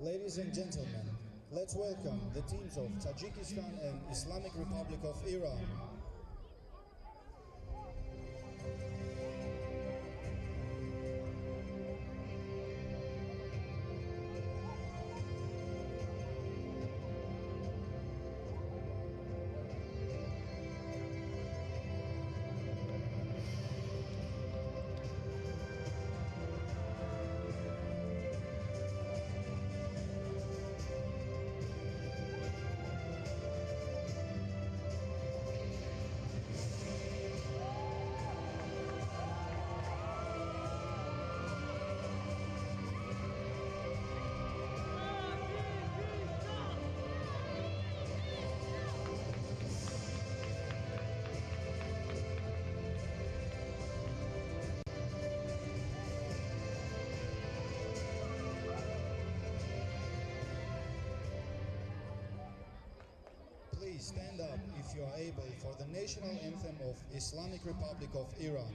Ladies and gentlemen, let's welcome the teams of Tajikistan and Islamic Republic of Iran. Please stand up if you are able for the national anthem of Islamic Republic of Iran.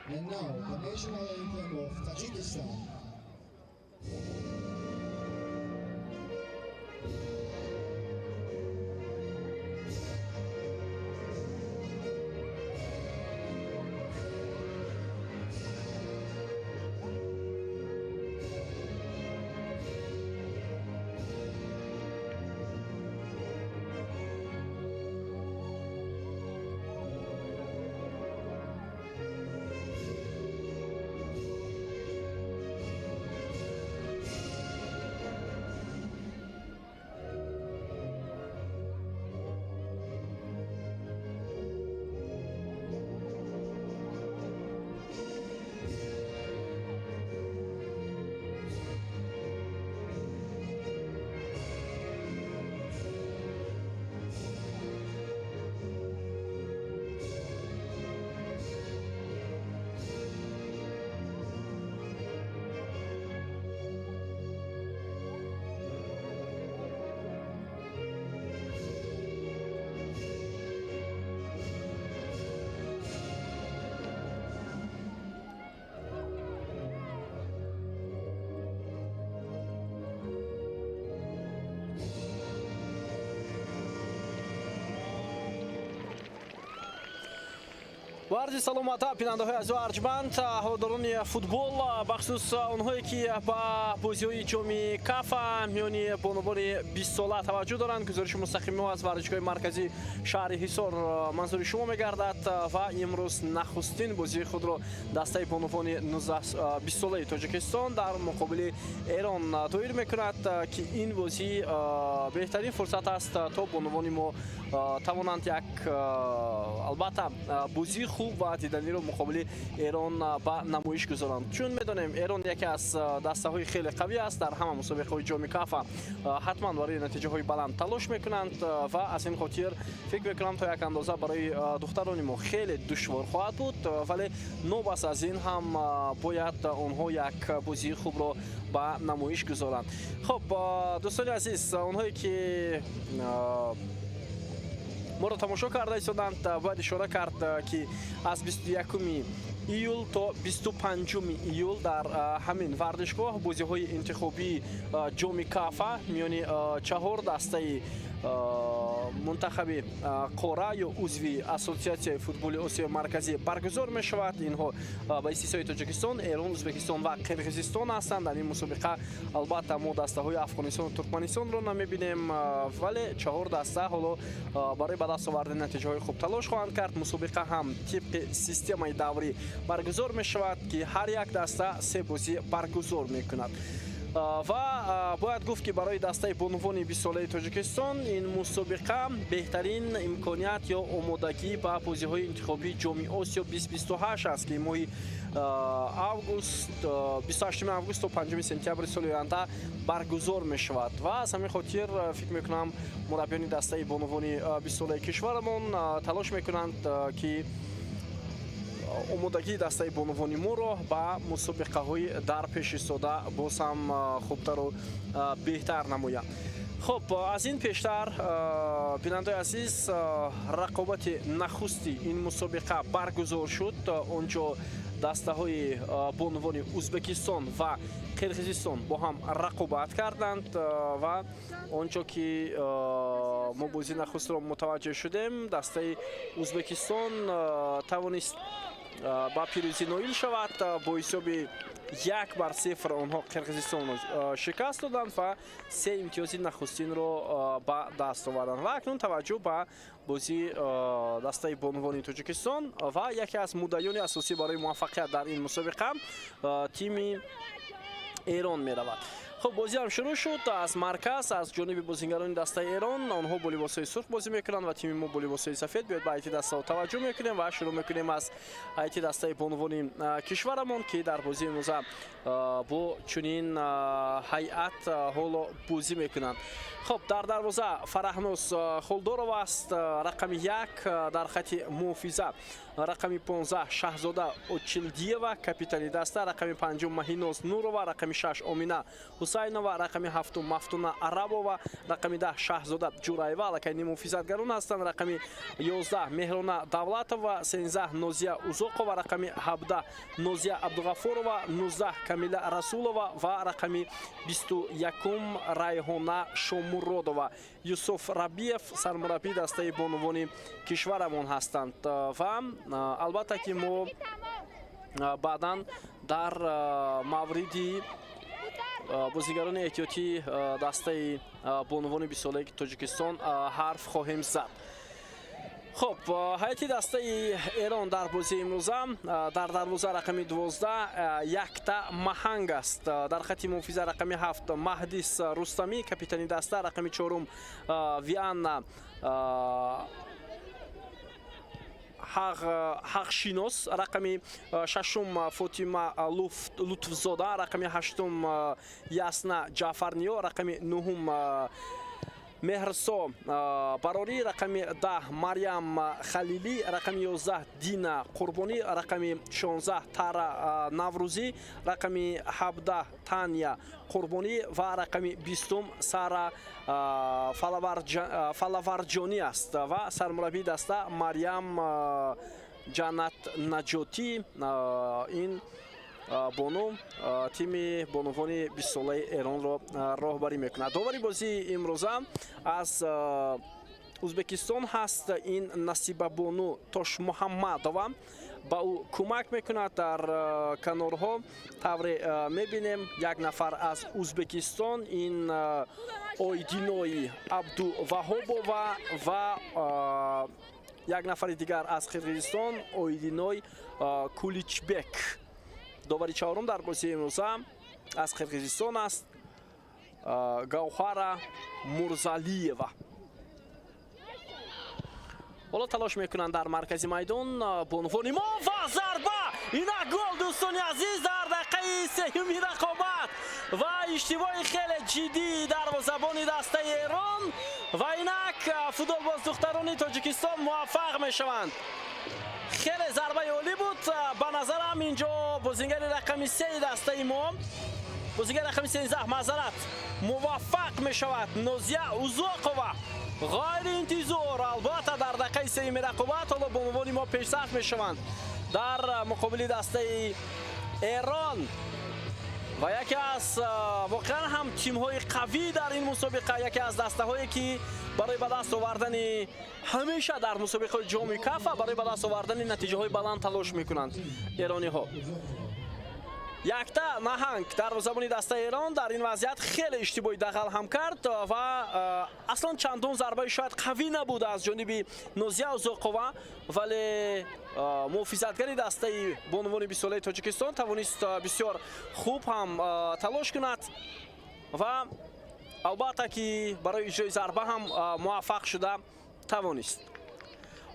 And now, the national anthem of Tajikistan. Ва арзи саломата, бинандаҳои азизу арҷманд, ҳаводорони футбол, бахусус онҳое, ки ба бозиҳои Ҷоми Кафа миёни бонувони 20-сола таваҷҷӯҳ доранд. Гузориши мустақими мо аз варзишгоҳи марказии шаҳри Ҳисор манзури шумо мегардад ва имрӯз нахустин бозии худро дастаи бонувони 20-солаи Тоҷикистон дар муқобили Эрон доир мекунад, ки ин бозӣ беҳтарин фурсат аст, то бонувони мо тавонанд як, албатта, бозии хуб ва диданиро муқобили Эрон ба намоиш гузоранд, чун медонем, Эрон яке аз дастаҳои хеле қавӣ аст. Дар ҳама мусобиқаҳои Ҷоми Кафа ҳатман барои натиҷаҳои баланд талош мекунанд ва аз ин хотир фикр мекунам, то як андоза барои духтарони мо хеле душвор хоҳад буд, вале нобаст аз ин ҳам бояд онҳо як бозии хубро ба намоиш гузоранд. Хуб, дӯстони азиз, онҳое ки моро тамошо карда истоданд, бояд ишора кард, ки аз 21 июл то 25 июл дар ҳамин варзишгоҳ бозиҳои интихобии Ҷоми Кафа миёни чаҳор дастаи Мунтахаби қора ё узви Ассотсиатсияи футболи Осиёи Марказӣ баргузор мешавад. Инҳо ба истиснои Тоҷикистон, Эрон, Ӯзбекистон ва Қирғизистон ҳастанд. Дар ин мусобиқа, албатта, мо дастаҳои Афғонистону Туркманистонро намебинем, вале чаҳор даста ҳоло барои ба даст овардани натиҷаҳои хуб талош хоҳанд кард. Мусобиқа ҳам тибқи системаи даврӣ баргузор мешавад, ки ҳар як даста се бозӣ баргузор мекунад. Ва бояд гуфт, ки барои дастаи бонувони 20-солаи Тоҷикистон ин мусобиқа беҳтарин имконият ё омодагӣ ба бозиҳои интихобии Ҷоми Осиё 2028 аст, ки моҳи август, 28 август то 5 сентябри соли оянда баргузор мешавад. Ва аз ҳамин хотир, фикр мекунам, мураббиёни дастаи бонувони 20-солаи кишварамон талош мекунанд, ки омодагии дастаи бонувони моро ба мусобиқаҳои дар пеш истода боз ҳам хубтару беҳтар намоянд. Хуб, аз ин пештар, бинандаои азиз, рақобати нахусти ин мусобиқа баргузор шуд. Он ҷо дастаҳои бонувони Ӯзбекистон ва Қирғизистон бо ҳам рақобат карданд. Ва он ҷо ки мо бозии нахустро мутаваҷҷеҳ шудем, дастаи Ӯзбекистон тавонист ба пирӯзӣ ноил шавад. Бо ҳисоби 1-0 онҳо Қирғизистонро шикаст доданд ва се имтиёзи нахустинро ба даст оварданд. Ва акнун таваҷҷӯҳ ба бозии дастаи бонувони Тоҷикистон ва яке аз муддаиёни асосӣ барои муваффақият дар ин мусобиқа, тими Эрон меравад. Хуб, бозӣ ҳам шурӯъ шуд аз марказ, аз ҷониби бозингарони дастаи Эрон. Онҳо бо либосҳои сурх бозӣ мекунанд ва тими мо бо либосҳои сафед. Биёед, ба ҳайати дастаҳо таваҷҷӯҳ мекунем ва шурӯъ мекунем аз ҳайати дастаи бонувони кишварамон, ки дар бозии имрӯза бо чунин ҳайат ҳоло бозӣ мекунанд. Хуб, дар дарвоза Фараҳноз Хулдорова аст, рақами 1. Дар хати муҳофиза рақами 15 Шаҳзода Очилдиева, капитани даста, рақами панҷум Маҳиноз Нурова, рақами 6 Омина Ҳусайнова, рақами ҳафтум Мафтуна Арабова, рақами 10 Шаҳзода Ҷураева, аллакай нимуҳофизатгарон ҳастанд, рақами 11 Меҳрона Давлатова, 13 Нозия Узоқова, рақами 17 Нозия Абдуғафурова, 19 Камила Расулова ва рақами 21 Райҳона Шомуродова. Юсуф Рабиев сармураббии дастаи бонувони кишварамон ҳастанд. Ва албатта, ки мо баъдан дар мавриди бозигарони эҳтиётии дастаи бонувони 20-солаи Тоҷикистон ҳарф хоҳем зад. Хуб, ҳайати дастаи Эрон дар бозии имрӯза: дар дарвоза рақами 12 Якта Маҳанг аст, дар хати муҳофиза рақами 7 Маҳдис Рустамӣ, капитани даста, рақами чорум Вианна Ҳақшинос, рақами шашум Фотима Лутфзода, рақами ҳаштум Ясна Ҷаъфарниё, рақами нуҳум Меҳрсо Барорӣ, рақами 10 Марьям Халилӣ, рақами 11 Дина Қурбонӣ, рақами 16 Тара Наврӯзӣ, рақами 17 Таня Қурбонӣ ва рақами 20-ум Сара Фалаварҷонӣ аст. Ва сармураббии даста Марьям Ҷаннат Наҷотӣ. Ин бону тими бонувони 20-солаи Эронро роҳбарӣ мекунад. Довари бозии имрӯза аз Ӯзбекистон ҳаст, ин Насибабону Тошмуҳаммадова ба ӯ кӯмак мекунад. Дар канорҳо тавре мебинем, як нафар аз Ӯзбекистон, ин Оидинои Абдуваҳобова, ва як нафари дигар аз Қирғизистон, Оидиной Куличбек. Довари чаҳорум дар бозии имрӯза аз Қирғизистон аст, Гавҳара Мурзалиева. Ҳоло талош мекунанд дар маркази майдон бонувони мо ва зарба! Инак гол, дӯстони азиз, дар дақиқаи сеюми рақобат ва иштибоҳи хеле ҷиддии дарвозабони дастаи Эрон. Ва инак футболбоз духтарони Тоҷикистон муваффақ мешаванд. Хеле зарбаи олӣ буд. Ба назарам, инҷо бозингари рақами 3-и дастаи мо, бозингари рақами 13, маъзарат, муваффақ мешавад, Нозия Узоқова. Ғайриинтизор, албатта, дар дақиқаи сеюми рақобат ҳоло бонувони мо пешсаф мешаванд дар муқобили дастаи Эрон. Ва яке аз воқеан ҳам тимҳои қавӣ дар ин мусобиқа, яке аз дастаҳое, ки барои ба даст овардани ҳамеша дар мусобиқаҳои Ҷоми Кафа барои ба даст овардани натиҷаҳои баланд талош мекунанд, эрониҳо. Якта Наҳанг, дарвозабони дастаи Эрон, дар ин вазъият хеле иштибоҳи дағал ҳам кард ва аслан чандон зарбаи шояд қавӣ набуд аз ҷониби Нозия Узоқова, вале муҳофизатгари дастаи бонувони бистсолаи Тоҷикистон тавонист бисёр хуб ҳам талош кунад ва албатта ки барои иҷрои зарба ҳам муваффақ шуда тавонист.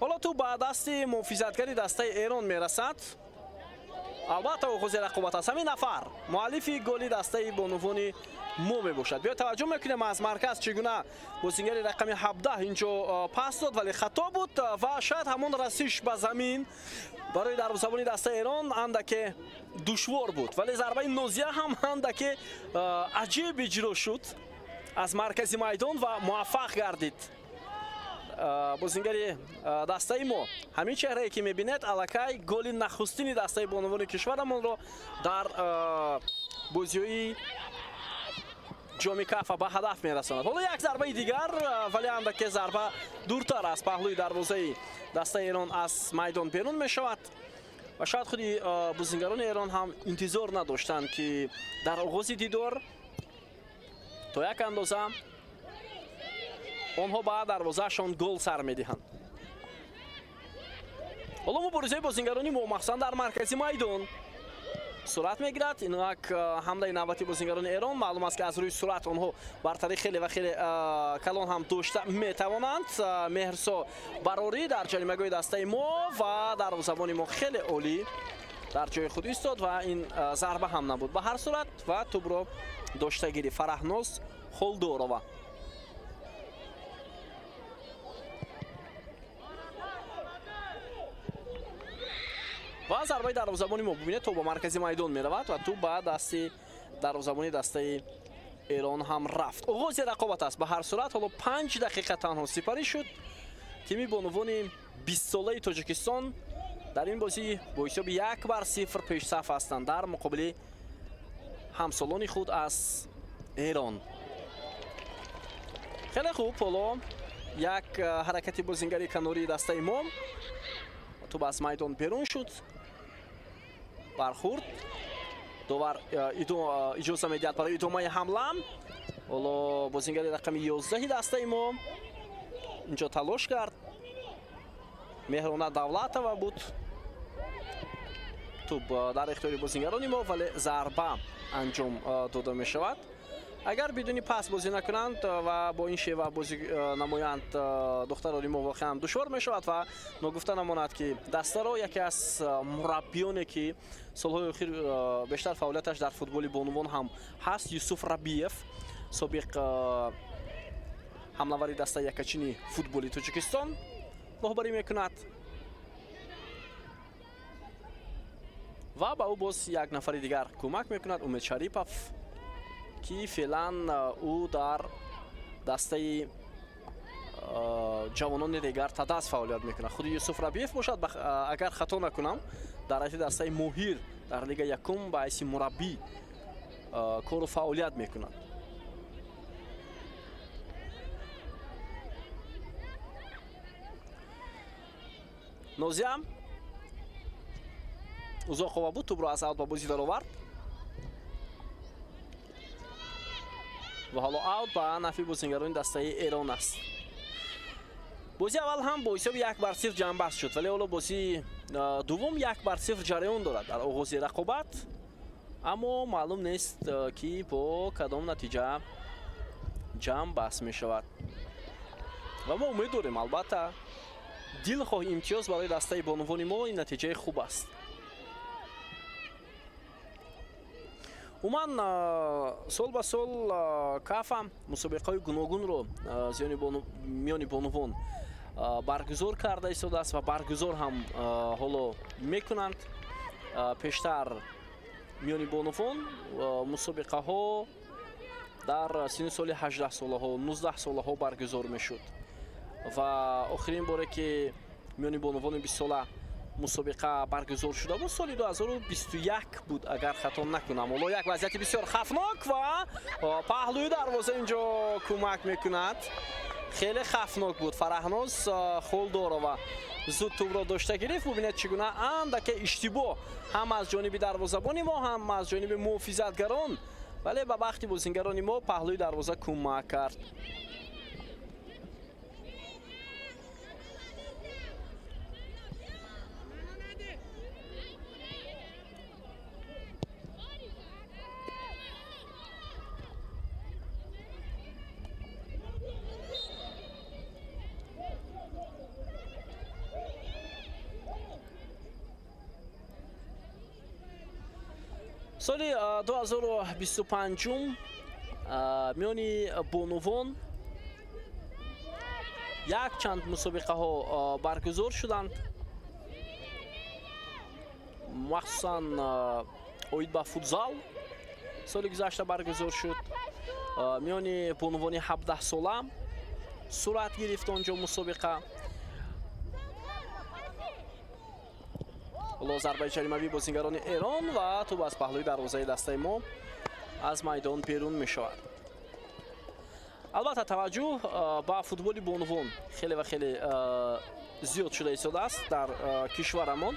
Ҳоло тӯб ба дасти муҳофизатгари дастаи Эрон мерасад. Албатта, оғози рақобат аст. Ҳамин нафар муаллифи голи дастаи бонувони мо мебошад. Биё, таваҷҷӯҳ мекунем, аз марказ чӣ гуна бозингари рақами 17 инҷо пас дод, вале хато буд ва шояд ҳамон расиш ба замин барои дарвозабони дастаи Эрон андаке душвор буд, вале зарбаи Нозия ҳам андаке аҷиб иҷро шуд аз маркази майдон ва муваффақ гардид бозингари дастаи мо. Ҳамин чеҳрае, ки мебинед, аллакай голи нахустини дастаи бонувони кишварамонро дар бозиҳои Ҷоми Кафа ба ҳадаф мерасонад. Ҳоло як зарбаи дигар, вале андаке зарба дуртар аз паҳлӯи дарвозаи дастаи Эрон аз майдон берун мешавад ва шояд худи бозингарони Эрон ҳам интизор надоштанд, ки дар оғози дидор то як андоза онҳо ба дарвозаашон гол сар медиҳанд. Ҳоло муборизаи бозингарони мо, махсусан дар маркази майдон, сурат мегирад. Инак ҳамлаи навбати бозингарони Эрон. Маълум аст, ки аз рӯи суръат онҳо бартари хеле ва хеле калон ҳам дошта метавонанд. Меҳрсо Барорӣ дар ҷаримагоҳи дастаи мо ва дарвозабони мо хеле олӣ дар ҷои худ истод ва ин зарба ҳам набуд ба ҳар сурат ва тӯбро дошта гирифт Фараҳноз Холдорова. Ва зарбаи дарвозабони мо, бубинед, то ба маркази майдон меравад ва тӯб ба дасти дарвозабони дастаи Эрон ҳам рафт. Оғози рақобат аст ба ҳар сурат. Ҳоло 5 дақиқа танҳо сипарӣ шуд. Тими бонувони бистсолаи Тоҷикистон дар ин бозӣ бо ҳисоби 1-0 пешсаф ҳастанд дар муқобили ҳамсолони худ аз Эрон. Хеле хуб, ҳоло як ҳаракати бозингари канории дастаи мо, тӯб аз майдон берун шуд, бархӯрд. Довар иҷоза медиҳад барои идомаи ҳамла. Ҳоло бозингари рақами 11-и дастаи мо инҷо талош кард, Меҳрона Давлатова буд. Тӯб дар ихтиёри бозингарони мо, вале зарба анҷом дода мешавад. Агар бидуни пас бозӣ накунанд ва бо ин шева бозӣ намоянд, духтарони мо, воқеан душвор мешавад. Ва ногуфта намонад, ки дастаро яке аз мураббиёне, ки солҳои охир бештар фаъолияташ дар футболи бонувон ҳам ҳаст, Юсуф Рабиев, собиқ ҳамлавари дастаи якачини футболи Тоҷикистон, роҳбарӣ мекунад ва ба ӯ боз як нафари дигар кӯмак мекунад, Умед Шарипов, ки феълан ӯ дар дастаи ҷавонони Регар Тадаз фаъолият мекунад. Худи Юсуф Рабиев бошад, агар хато накунам, дар ҳайати дастаи Моҳир дар лига якум ба ҳайси мураббӣ кору фаъолият мекунад. Нозия Узоқова буд, тӯбро аз аут ба бозӣ даровард ва ҳоло аут ба нафи бозингарони дастаи Эрон аст. Бозии аввал ҳам бо ҳисоби 1-0 ҷамъбаст шуд, вале ҳоло бозии дуввум 1-0 ҷараён дорад дар оғози рақобат, аммо маълум нест, ки бо кадом натиҷа ҷамъбаст мешавад. Ва мо умед дорем, албатта, дилхоҳ имтиёз барои дастаи бонувони мо ин натиҷаи хуб аст. Умуман, сол ба сол Кафа мусобиқаҳои гуногунро миёни бонувон баргузор карда истодааст ва баргузор ҳам ҳоло мекунанд. Пештар миёни бонувон мусобиқаҳо дар синни соли 18 солаҳо, 19 солаҳо баргузор мешуд ва охирин боре, ки миёни бонувони бистсола Мусобиқа баргузор шуда буд, соли 2021 буд, агар хато накунам. Ҳоло як вазъияти бисёр хавфнок ва паҳлӯи дарвоза инҷо кӯмак мекунад. Хеле хавфнок буд. Фараҳноз Холдорова зуд тӯбро дошта гирифт. Бубинед, чӣ гуна андаке иштибоҳ ҳам аз ҷониби дарвозабони мо, ҳам аз ҷониби муҳофизатгарон, вале ба бахти бозингарони мо паҳлӯи дарвоза кӯмак кард. Соли 2025 миёни бонувон якчанд мусобиқаҳо баргузор шуданд, махсусан оид ба футзал соли гузашта баргузор шуд. Миёни бонувони 17сола сурат гирифт он ҷо мусобиқа. Ҳоло зарбаи ҷаримавӣ бозингарони Эрон ва тӯб аз паҳлӯи дарвозаи дастаи мо аз майдон берун мешавад. Албатта, таваҷҷӯҳ ба футболи бонувон хеле ва хеле зиёд шуда истодааст дар кишварамон.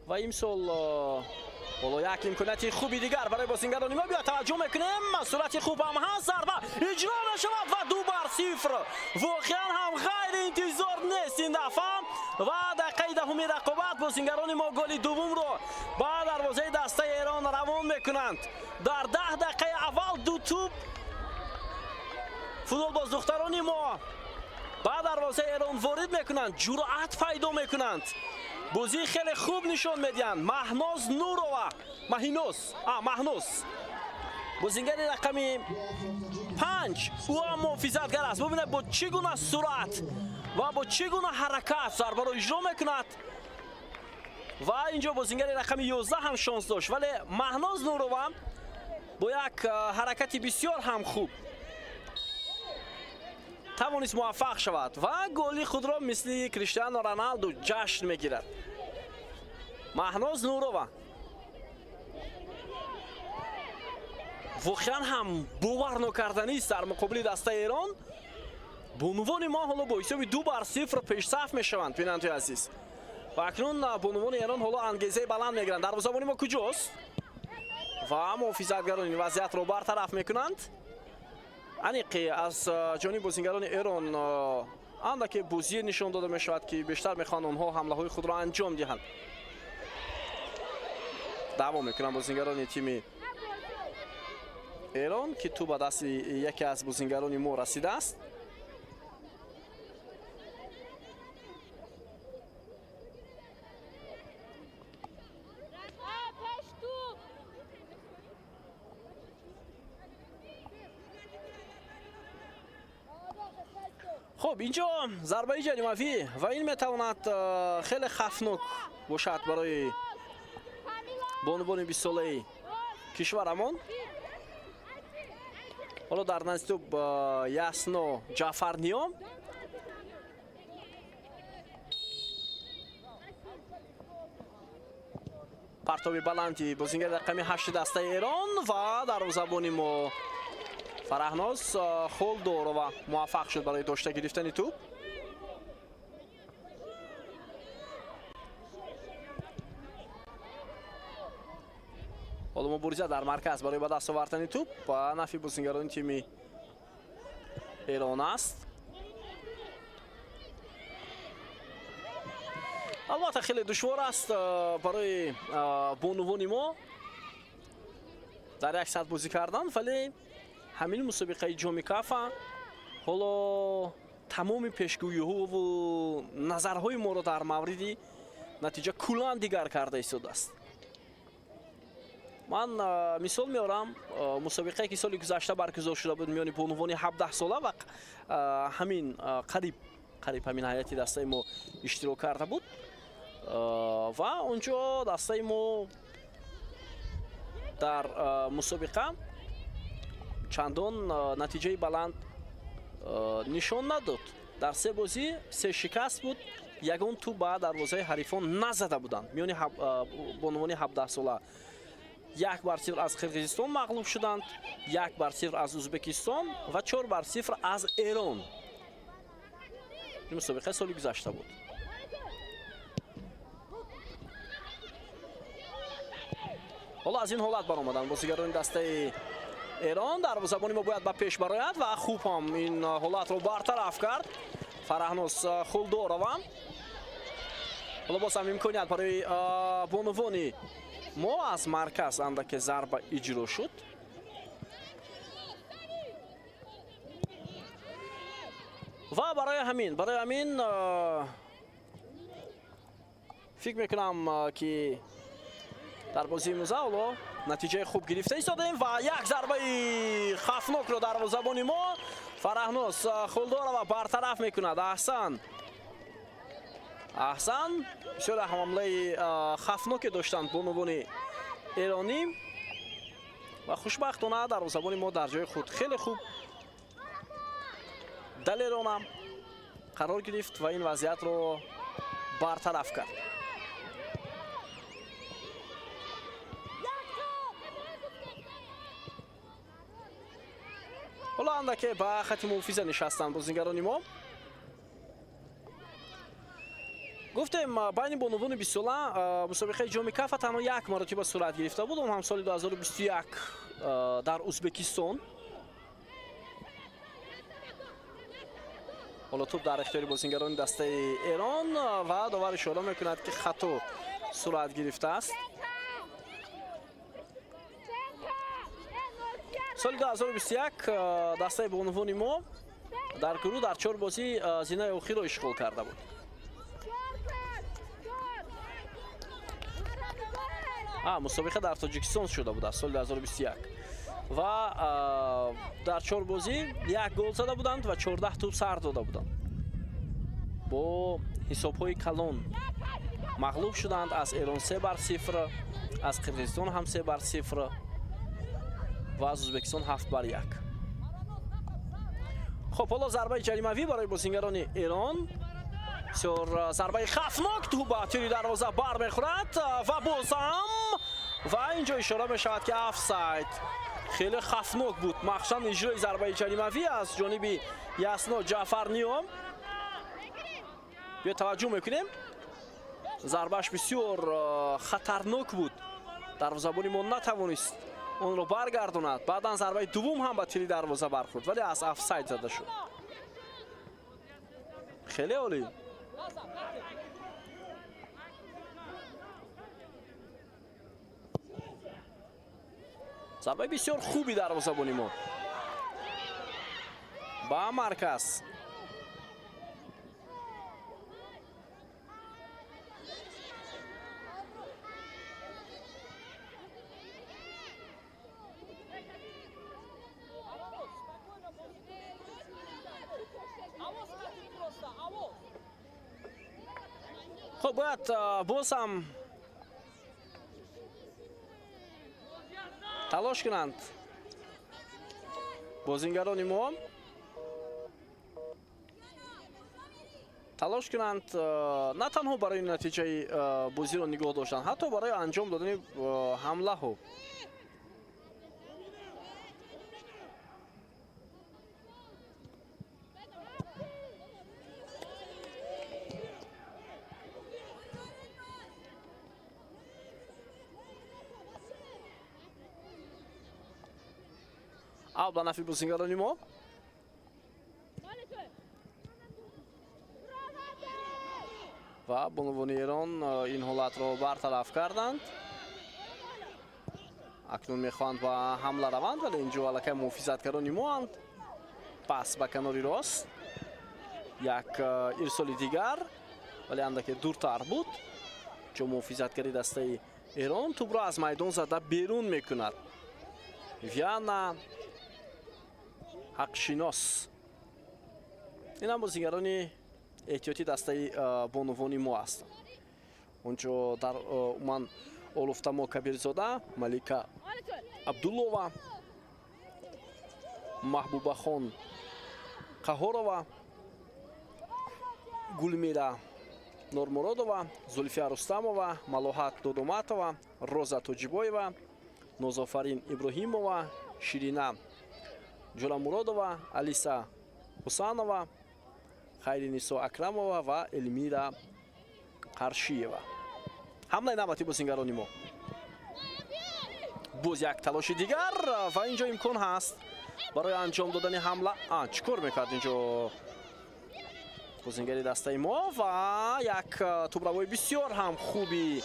Ва имсол ҳоло як имконияти хуби дигар барои бозингарони мо. Биё, таваҷҷӯҳ мекунем, суръати хуб ҳам ҳаст, зарба иҷро мешавад ва 2-0. Воқеан ҳам ғайриинтизор нест ин дафъа ва дақиқаи 10-уми рақобат бозингарони мо голи дуввумро ба дарвозаи дастаи Эрон равон мекунанд. Дар 10 дақиқаи аввал ду тӯб футболбоз духтарони мо ба дарвозаи Эрон ворид мекунанд, ҷуръат пайдо мекунанд, бозии хеле хуб нишон медиҳанд. Маҳноз Нурова, Маҳиноз, Маҳноз, бозингари рақами 5, ӯ ҳам муҳофизатгар аст. Бубинед, бо чӣ гуна суръат ва бо чӣ гуна ҳаракат зарбаро иҷро мекунад. Ва инҷо бозингари рақами 11 ҳам шонс дошт, вале Маҳноз Нурова бо як ҳаракати бисёр ҳам хуб тавонист муваффақ шавад ва голи худро мисли Криштиано Роналду ҷашн мегирад. Маҳноз Нурова воқеан ҳам бовар нокарданист. Дар муқобили дастаи Эрон бонувони мо ҳоло бо ҳисоби 2-0 пешсаф мешаванд, бинандои азиз. Ва акнун бонувони Эрон ҳоло ангезаи баланд мегиранд. Дарвозабони мо куҷост? Ва муҳофизатгарон ин вазъиятро бартараф мекунанд. Аниқи аз ҷониби бозингарони Эрон андаке бозие нишон дода мешавад, ки бештар мехоҳанд онҳо ҳамлаҳои худро анҷом диҳанд. Даъво мекунанд бозингарони тими Эрон, ки тӯб ба дасти яке аз бозингарони мо расидааст. Хуб, инҷо зарбаи ҷаримавӣ ва ин метавонад хеле хавфнок бошад барои бонувони 20-солаи кишварамон. Ҳоло дар назди тӯб Ясно Ҷаъфарниё. Партоби баланди бозингари рақами 8 дастаи Эрон ва дарвозабони мо Фараҳноз Холдорова муваффақ шуд барои дошта гирифтани тӯб. Ҳоло мубориза дар марказ барои ба даст овардани тӯб ба нафъи бозингарони тими Эрон аст. Албатта, хеле душвор аст барои бонувони мо дар як сатҳ бозӣ кардан, вале ҳамин мусобиқаи ҷоми Кафа ҳоло тамоми пешгӯиҳову назарҳои моро дар мавриди натиҷа куллан дигар карда истодааст. Ман мисол меорам мусобиқае, ки соли гузашта баргузор шуда буд миёни бонувони 17сола ва ҳамин қариб ҳамин ҳайати дастаи мо иштирок карда буд ва онҷо дастаи мо дар мусобиқа Чандон натиҷаи баланд нишон надод. Дар се бозӣ се шикаст буд, ягон тӯб ба дарвозаи ҳарифон назада буданд. Миёни бонувони 17 сола 1-0 аз Қирғизистон мағлуб шуданд, 1-0 аз Ӯзбекистон ва 4-0 аз Эрон. Ин мусобиқа соли гузашта буд. Ҳоло аз ин ҳолат баромаданд бозигарони дастаи Эрон. Дарвозабони мо бояд ба пеш барояд ва хуб ҳам ин ҳолатро бартараф кард Фараҳноз Хулдорова. Ҳоло боз ҳам имконият барои бонувони мо, аз марказ андаке зарба иҷро шуд. Ва барои ҳамин фикр мекунам, ки дар бозии имрӯза ҳоло натиҷаи хуб гирифта истодаем ва як зарбаи хафнокро дарвозабони мо Фараҳноз Хулдорова бартараф мекунад. Аҳсан, аҳсан! Бисёр ҳамлаи хафноке доштанд бонувони эронӣ ва хушбахтона дарвозабони мо дар ҷои худ хеле хуб, далерона қарор гирифт ва ин вазъиятро бартараф кард. Ҳоло андаке ба хати муҳофиза нишастанд бозигарони мо. Гуфтем, байни бонувони бистсола мусобиқаи Ҷоми Кафа танҳо як маротиба сурат гирифта буд, он ҳам соли 2021 дар Ӯзбекистон. Ҳоло тӯб дар ихтиёри бозингарони дастаи Эрон ва довар ишора мекунад, ки хато сурат гирифтааст. Соли 2021 дастаи бонувони мо дар гурӯҳ дар чор бозӣ зинаи охирро ишғол карда буд. Мусобиқа дар Тоҷикистон шуда буд аз соли 2021 ва дар чор бозӣ як гол зада буданд ва 14 тӯб сар дода буданд. Бо ҳисобҳои калон мағлуб шуданд: аз Эрон 3-0, аз Қирғизистон ҳам 3-0 ва аз Ӯзбекистон 7-1. Хуб, ҳоло зарбаи ҷаримавӣ барои бозингарони Эрон. Бисёр зарбаи хафнок, тӯб ба тири дарвоза бармехӯрад ва бозам ва инҷо ишора мешавад, ки офсайд. Хеле хафнок буд, махсусан иҷрои зарбаи ҷаримавӣ аз ҷониби Ясно Ҷаъфарниё. Биё, таваҷҷӯҳ мекунем, зарбааш бисёр хатарнок буд, дарвозабони мо натавонист онро баргардонад. Баъдан зарбаи дуввум ҳам ба тири дарвоза бархӯрд, вале аз офсайд зада шуд. Хеле олӣ! Зарбаи бисёр хуби дарвозабони мо ба марказ. Хуб, бояд боз ҳам талош кунанд бозингарони мо, талош кунанд на танҳо барои натиҷаи бозиро нигоҳ доштан, ҳатто барои анҷом додани ҳамлаҳо. Аут ба нафи бозингарони мо. Ва бонувони Эрон ин ҳолатро бартараф карданд. Акнун мехоҳанд ба ҳамла раванд, вале инҷо аллакай муҳофизатгарони моанд. Пас ба канори рост, як ирсоли дигар, вале андаке дуртар буд. Ҷо муҳофизатгари дастаи Эрон тӯбро аз майдон зада берун мекунад. Виана Ҳақшинос, инам бозигарони эҳтиётии дастаи бонувони мо ҳастанд. Онҷо дар умуман Олуфтамо Кабирзода, Малика Абдуллова. Маҳбубахон Қаҳорова, Гулмира Нормуродова, Зулфия Рустамова, Малоҳат Додоматова, Роза Тоҷибоева, Нозофарин Иброҳимова, Ширина Ҷурамуродова, Алиса Ҳусанова, Хайринисо Акрамова ва Элмира Қаршиева. Ҳамлаи навбати бозингарони мо. Боз як талоши дигар ва инҷо имкон ҳаст барои анҷом додани ҳамла. Чӣ кор мекард инҷо бозингари дастаи мо? Ва як тӯбравои бисёр ҳам хуби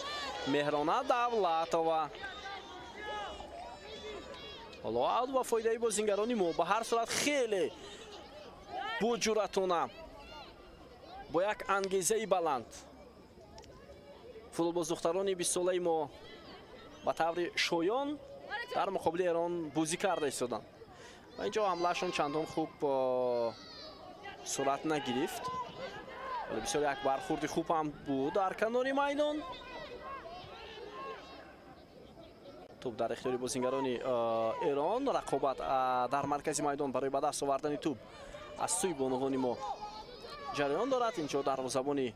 Меҳрона Давлатова. Ҳоло аут ба фоидаи бозингарони мо. Ба ҳар сурат хеле боҷуръатона, бо як ангезаи баланд футболбоздухтарони бистсолаи мо ба таври шоён дар муқобили Эрон бозӣ карда истоданд. Ва инҷо ҳамлаашон чандон хуб сурат нагирифт, вале бисёр як бархурди хуб ҳам буд дар канори майдон. Тӯб дар ихтиёри бозингарони Эрон. Рақобат дар маркази майдон барои ба даст овардани тӯб аз сӯи бонувони мо ҷараён дорад. Инҷо дарвозабони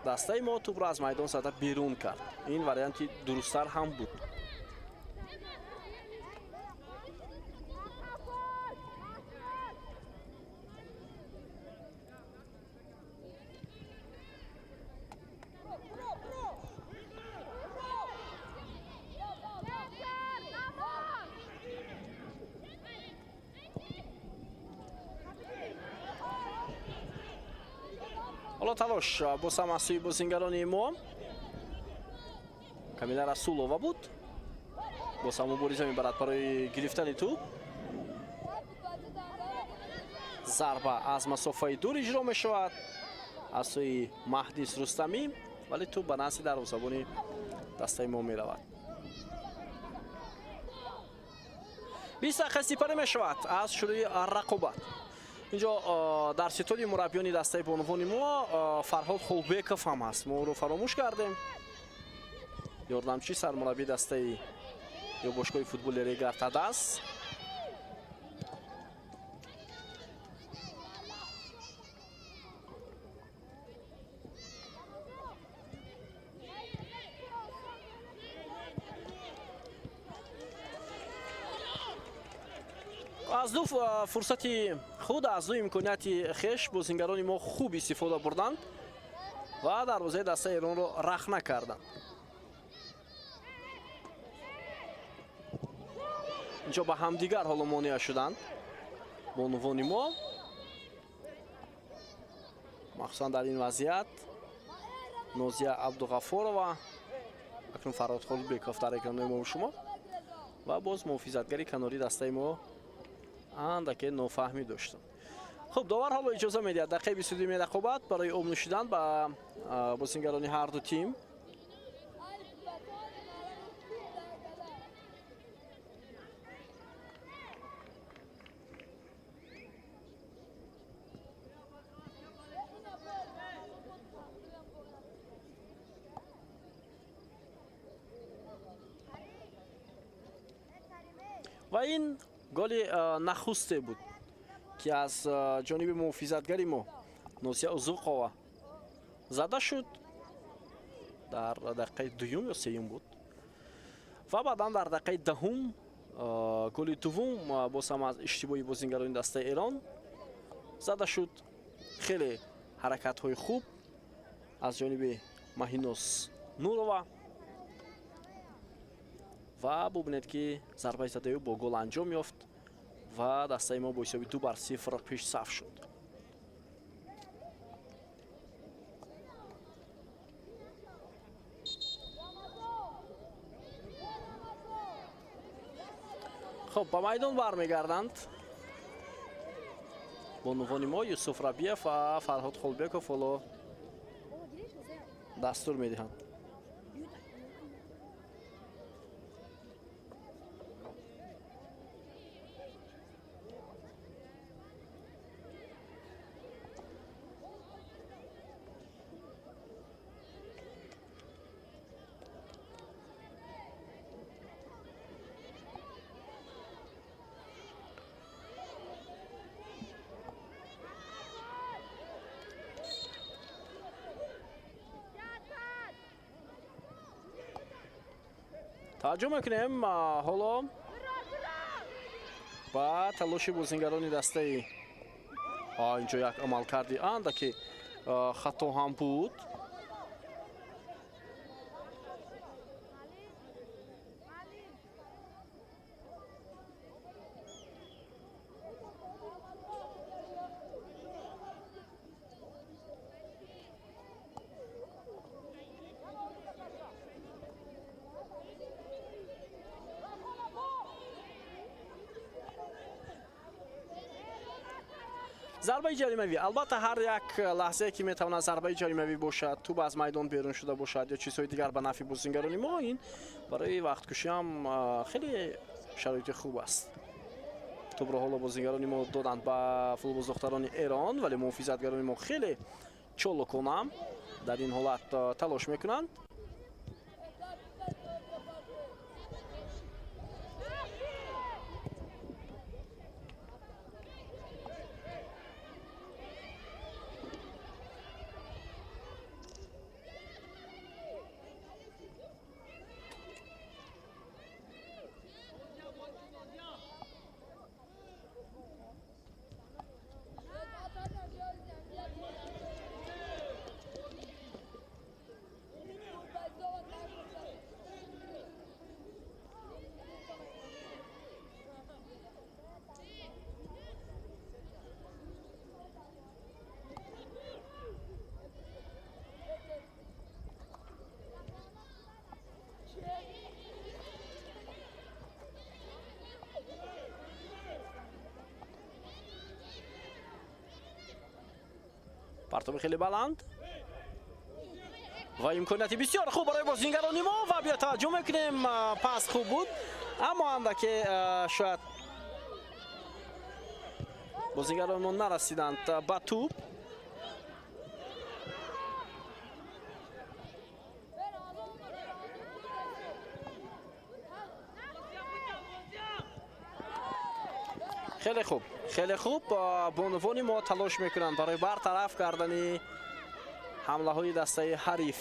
дастаи мо тӯбро аз майдон зада берун кард. Ин варианти дурусттар ҳам буд. Ҳоло талош боз ҳам аз сӯи бозингарони мо. Камила Расулова буд. Боз ҳам мубориза мебарад барои гирифтани тӯб. Зарба аз масофаи дур иҷро мешавад аз сӯи Маҳдис Рустамӣ, вале тӯб ба назди дарвозабони дастаи мо меравад. 20 дақиқа сипарӣ мешавад аз шурӯи рақобат. Инҷо дар ситоди мураббиёни дастаи бонувони мо Фарҳод Холбеков ҳам ҳаст. Мо ӯро фаромӯш кардем. Ёрдамчи сармураббии дастаи ё бошгоҳи футболи Регар Тадас. Аз ду фурсати худ, аз ду имконияти хеш бозингарони мо хуб истифода бурданд ва дарвозаи дастаи Эронро рахна карданд. Инҷо ба ҳамдигар ҳоло монеа шуданд бонувони мо, махсусан дар ин вазъият Нозия Абдуғафорова, акнун Фарҳод Холбеков дар экранҳои мо шумо ва боз муҳофизатгари канории дастаи мо андаке нофаҳмӣ доштанд. Хуб, довар ҳоло иҷоза медиҳад дақиқаи 22-ми рақобат барои об нӯшидан ба бозингарони ҳар ду тим. Ва ин голи нахусте буд, ки аз ҷониби муҳофизатгари мо Нозия Узуқова зада шуд дар дақиқаи дуюм ё сеюм буд ва баъдан дар дақиқаи даҳум голи дуввум боз ҳам аз иштибоҳи бозингарони дастаи Эрон зада шуд. Хеле ҳаракатҳои хуб аз ҷониби Маҳинос Нурова ва бубинед, ки зарбаи задаи ӯ бо гол анҷом ёфт ва дастаи мо бо ҳисоби 2-0 пешсаф шуд. Хуб, ба майдон бармегарданд бонувони мо. Юсуф Рабиев ва Фарҳод Холбеков ҳоло дастур медиҳанд. Таваҷҷӯҳ мекунем ҳоло ба талоши бозингарони дастаи. Инҷо як амалкарди андаке хато ҳам буд. Зарбаи ҷаримавӣ, албатта, ҳар як лаҳзае ки метавонад зарбаи ҷаримавӣ бошад, тӯб аз майдон берун шуда бошад ё чизҳои дигар ба нафъи бозингарони мо, ин барои вақткушӣ ҳам хеле шароити хуб аст. Тӯбро ҳоло бозингарони мо доданд ба футболбоздухтарони Эрон, вале муҳофизатгарони мо хеле чолокона дар ин ҳолат талош мекунанд. Партоби хеле баланд ва имконияти бисёр хуб барои бозингарони мо ва биё таваҷҷӯҳ мекунем, пас хуб буд, аммо андаке шояд бозингарони мо нарасиданд ба тӯб. Хеле хуб, хеле хуб, бонувони мо талош мекунанд барои бартараф кардани ҳамлаҳои дастаи ҳариф.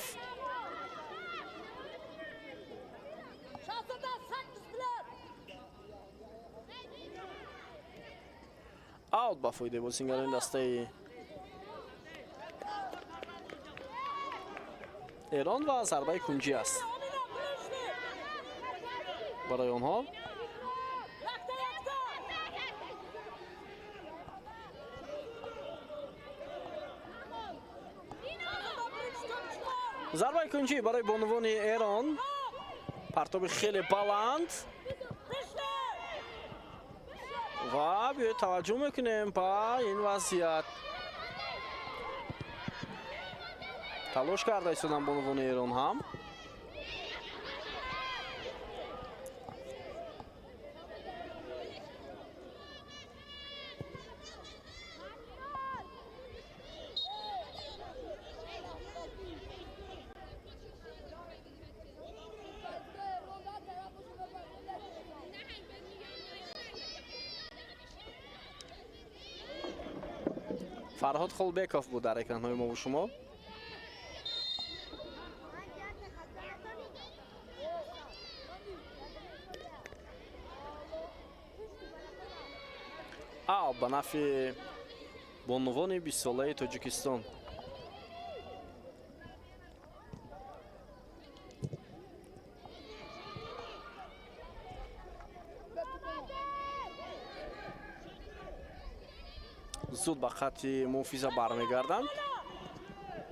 Аут ба фоидаи бозингарони дастаи Эрон ва зарбаи кунҷӣ аст барои онҳо. Зарбаи кунҷӣ барои бонувони Эрон, партоби хеле баланд ва биёед таваҷҷӯҳ мекунем ба ин вазъият. Талош карда истоданд бонувони Эрон ҳам. Фарҳод Холбеков буд дар экранҳои мо шумо. Аут ба нафъи бонувони 20-солаи Тоҷикистон. Зуд ба хатти муҳофиза бармегарданд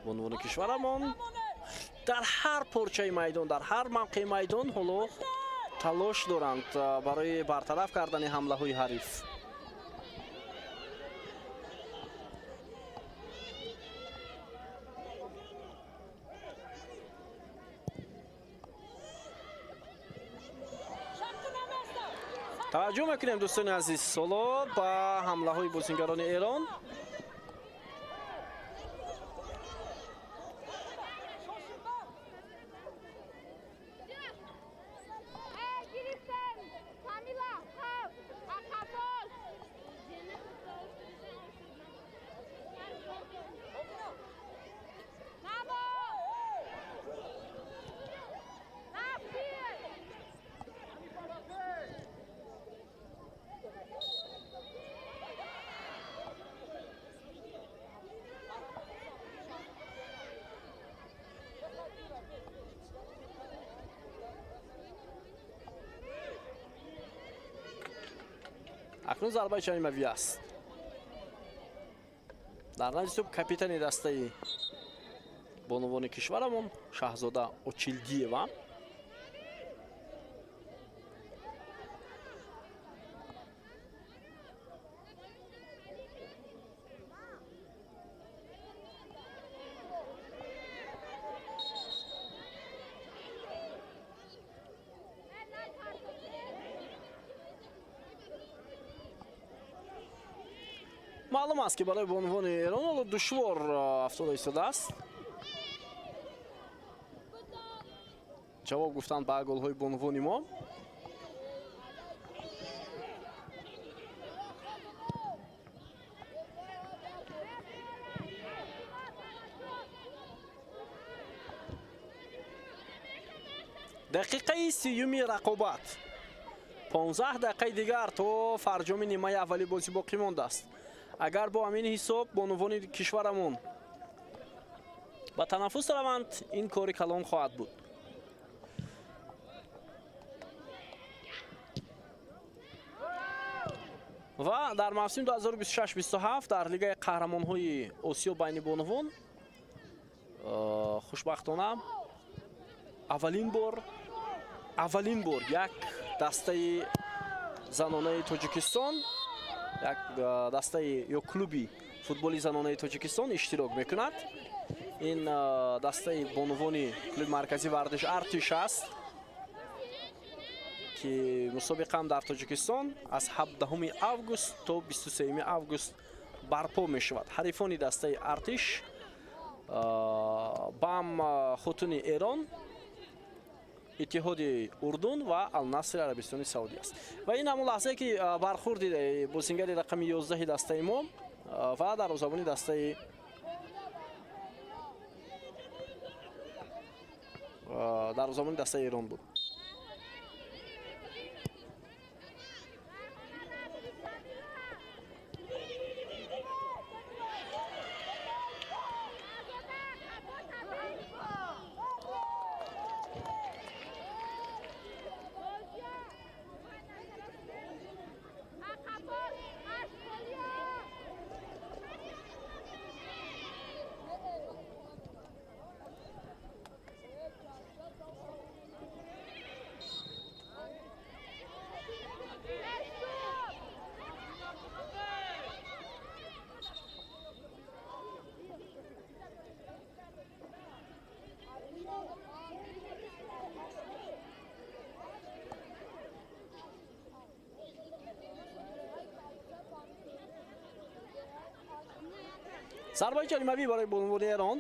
бонувони кишварамон. Дар ҳар порчаи майдон, дар ҳар мавқеи майдон ҳоло талош доранд барои бартараф кардани ҳамлаҳои ҳариф. Таваҷҷӯҳ мекунем, дӯстони азиз, ҳоло ба ҳамлаҳои бозингарони Эрон. Акнун зарбаи ҷаримавӣ аст. Дар назди тӯб капитани дастаи бонувони кишварамон Шаҳзода Очилдиева. Маълум аст, ки барои бонувони Эрон ҳоло душвор афтода истодааст ҷавоб гуфтанд ба голҳои бонувони мо. Дақиқаи 30-уми рақобат, 15 дақиқаи дигар то фарҷоми нимаи аввали бозӣ боқӣ мондааст. Агар бо ҳамин ҳисоб бонувони кишварамон ба танаффус раванд, ин кори калон хоҳад буд. Ва дар мавсими 2026-27 дар Лигаи қаҳрамонҳои Осиё байни бонувон, хушбахтона, аввалин бор як дастаи занонаи Тоҷикистон, як дастаи ё клуби футболи занонаи Тоҷикистон иштирок мекунад. Ин дастаи бонувони клуби марказии варзиш «Артиш» аст, ки мусобиқаам дар Тоҷикистон аз 17 август то 23 август барпо мешавад. Ҳарифони дастаи «Артиш» Бам Хотуни Эрон, Иттиҳоди Урдун ва Алнасри Арабистони Саудӣ аст. Ва ин ҳамон лаҳзае, ки бархӯрди бозингари рақами 11 дастаи мо ва дарвозабони дастаи Эрон буд. Зарбаи ҷаримавӣ барои бонувони Эрон.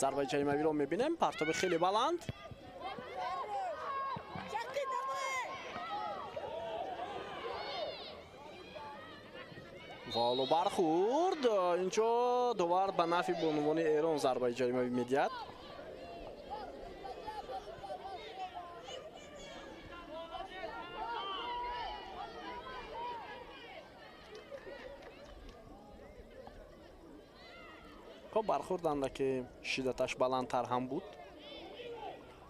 Зарбаи ҷаримавиро мебинем, партоби хеле баланд. Ва ҳоло бархӯрд. Инҷо довар ба нафъи бонувони Эрон зарбаи ҷаримавӣ медиҳад. Хоб, бархӯрд андаке шиддаташ баландтар ҳам буд,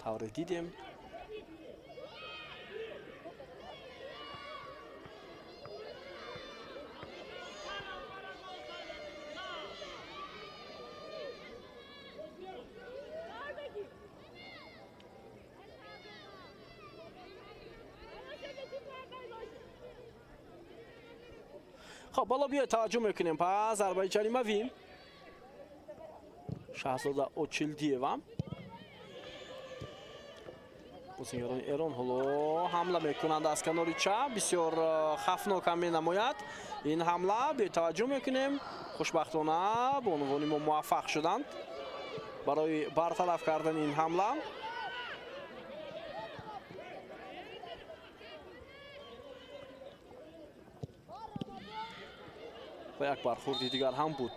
тавре дидем. Хоб, ҳоло биёед, таваҷҷӯҳ мекунем пас зарбаи ҷаримавӣ. Шаҳзода Очилдиева. Бозингарони Эрон ҳоло ҳамла мекунанд аз канори чап. Бисёр хавфнок ҳам менамояд ин ҳамла. Бетаваҷҷӯҳ мекунем, хушбахтона бонувони мо муваффақ шуданд барои бартараф кардани ин ҳамла. Ва як бархӯрди дигар ҳам буд,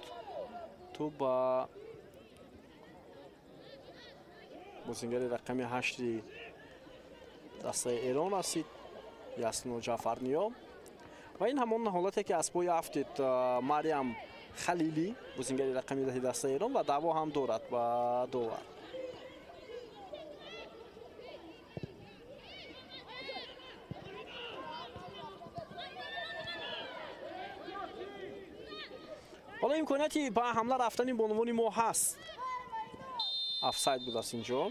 тӯб ба бозингари рақами 8-и дастаи Эрон расид, Ясно Ҷаъфарниё. Ва ин ҳамон ҳолате, ки аз пой афтид Мариям Халилӣ, бозингари рақами 10 дастаи Эрон, ва даъво ҳам дорад ба довар. Ҳоло имконияти ба ҳамла рафтани бонувони мо ҳаст. Офсайд будааст инҷо.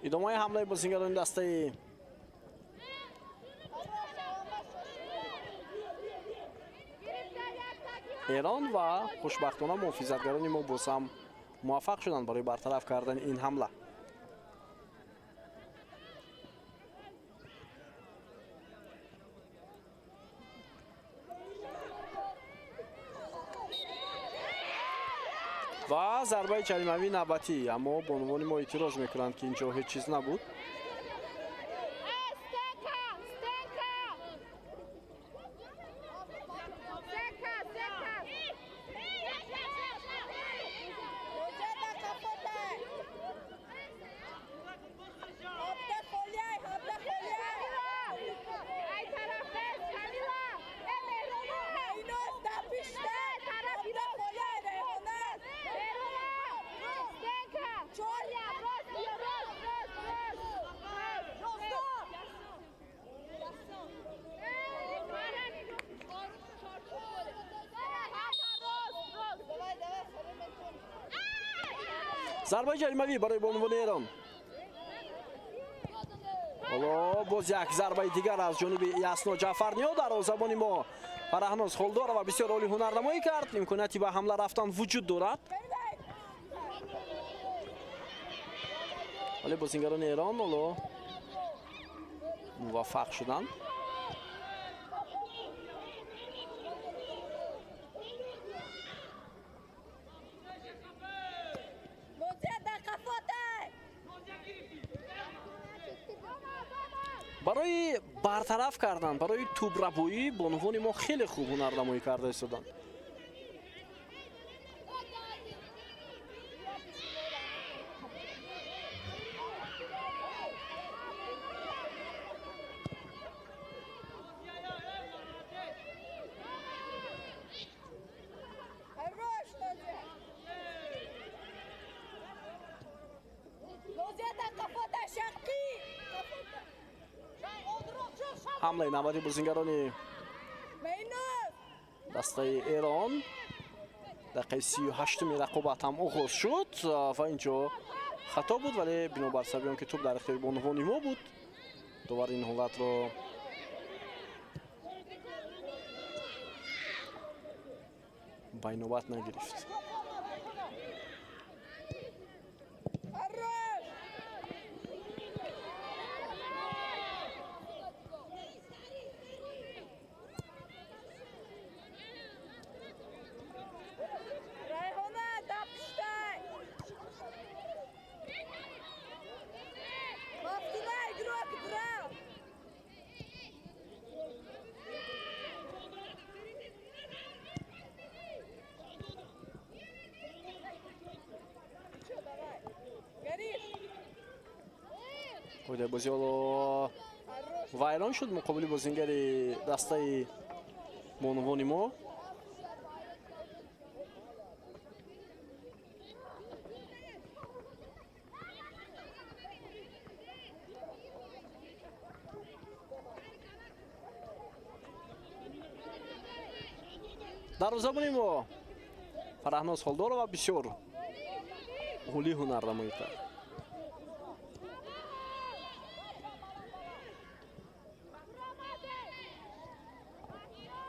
Идомаи ҳамлаи бозингарони дастаи Эрон ва хушбахтона муҳофизатгарони мо боз ҳам муваффақ шуданд барои бартараф кардани ин ҳамла. Ва зарбаи ҷаримавии навбатӣ, аммо бонувони мо эътироз мекунанд, ки ин ҷо ҳеҷ чиз набуд. Зарбаи ҷаримавӣ барои бонувони Эрон. Ҳоло боз як зарбаи дигар аз ҷониби Ясно Ҷаъфарниё. Дарвозабони мо Фараҳноз Холдорова бисёр олӣ ҳунарнамоӣ кард. Имконияти ба ҳамла рафтан вуҷуд дорад, вале бозингарони Эрон ҳоло муваффақ шуданд. Барои бартараф кардан, барои тӯбрабоӣ бонувони мо хеле хуб ҳунарнамоӣ карда истоданд. Ҳамлаи навбати бозингарони дастаи Эрон дақиқаи 38-уми рақобат ҳам оғоз шуд ва инҷо хато буд, вале бинобар сабаби он ки тӯб дар ихтиёри бонувони мо буд, довар ин ҳолатро ба инобат нагирифт. Қоидаи бозӣ ҳоло вайрон шуд муқобили бозингари дастаи бонувони мо. Дарвозабони мо Фараҳноз Холдорова бисёр олӣ ҳунарнамоӣ кард.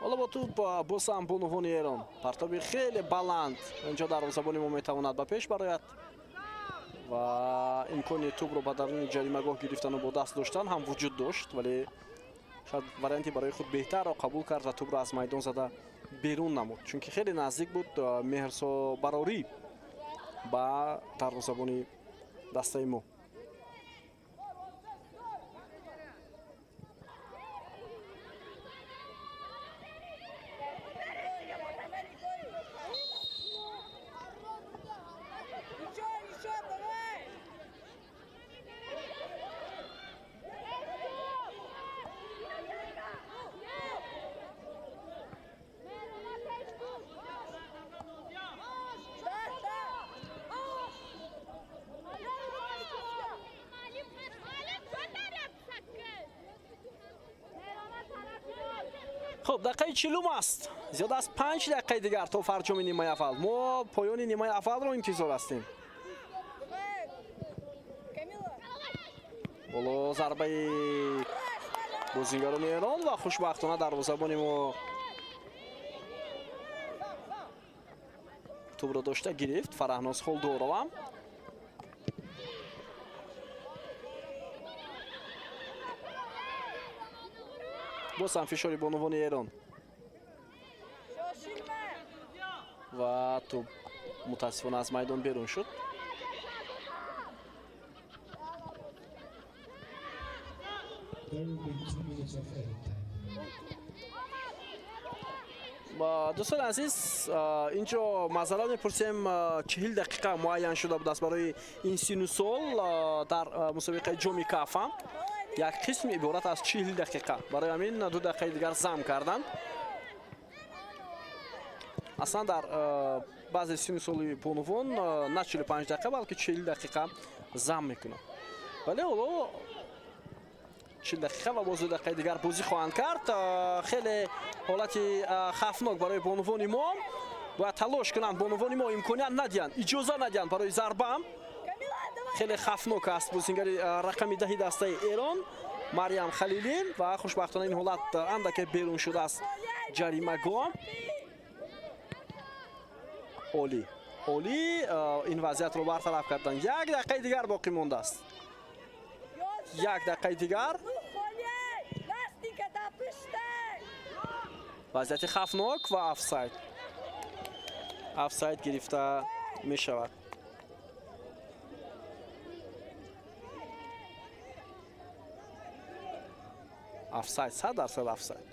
Ҳоло бо тӯб боз ҳам бонувони Эрон. Партоби хеле баланд. Инҷо дарвозабони мо метавонад ба пеш барояд ва имкони тӯбро ба даруни ҷаримагоҳ гирифтану бо даст доштан ҳам вуҷуд дошт, вале Шояд варианти барои худ беҳтарро қабул кард ва тӯбро аз майдон зада берун намуд, чунки хеле наздик буд Меҳрсо Барорӣ ба дарвозабони дастаи мо. Хуб, дақиқаи 40 аст. Зиёд аз 5 дақиқаи дигар то фарҷоми нимаи аввал. Мо поёни нимаи аввалро интизор ҳастем. Боло зарбаи бозингарони Эрон ва хушбахтона дарвозабони мо тӯбро дошта гирифт. Фараҳноз Холдорова. Боз ҳам фишори бонувони Эрон ва тӯб мутаассифона аз майдон берун шуд. Дӯстони азиз, инҷо маъзарат мепурсем, 40 дақиқа муайян шуда будааст барои ин сину сол дар мусобиқаи ҷоми Кафа. Як қисм иборат аз 40 дақиқа. Барои ҳамин 2 дақиқаи дигар зам карданд. Аслан дар баъзе сину соли бонувон на 45 дақиқа, балки 40 дақиқа зам мекунанд. Вале ҳоло 40 дақиқа ва боз 2 дақиқаи дигар бозӣ хоҳанд кард. Хеле ҳолати хавфнок барои бонувони мо. Бояд талош кунанд бонувони мо, имконият надиҳанд, иҷоза надиҳанд барои зарба. Хеле хавфнок аст бозингари рақами 10 дастаи Эрон Марьям Халилӣ ва хушбахтона ин ҳолат андаке берун шудааст ҷаримагоҳ. Олӣ, олӣ ин вазъиятро бартараф карданд. 1 дақиқаи дигар боқӣ мондааст. 1 дақиқаи дигар. Вазъияти хавфнок ва офсайд. Офсайд гирифта мешавад. Офсайд, 100% офсайд.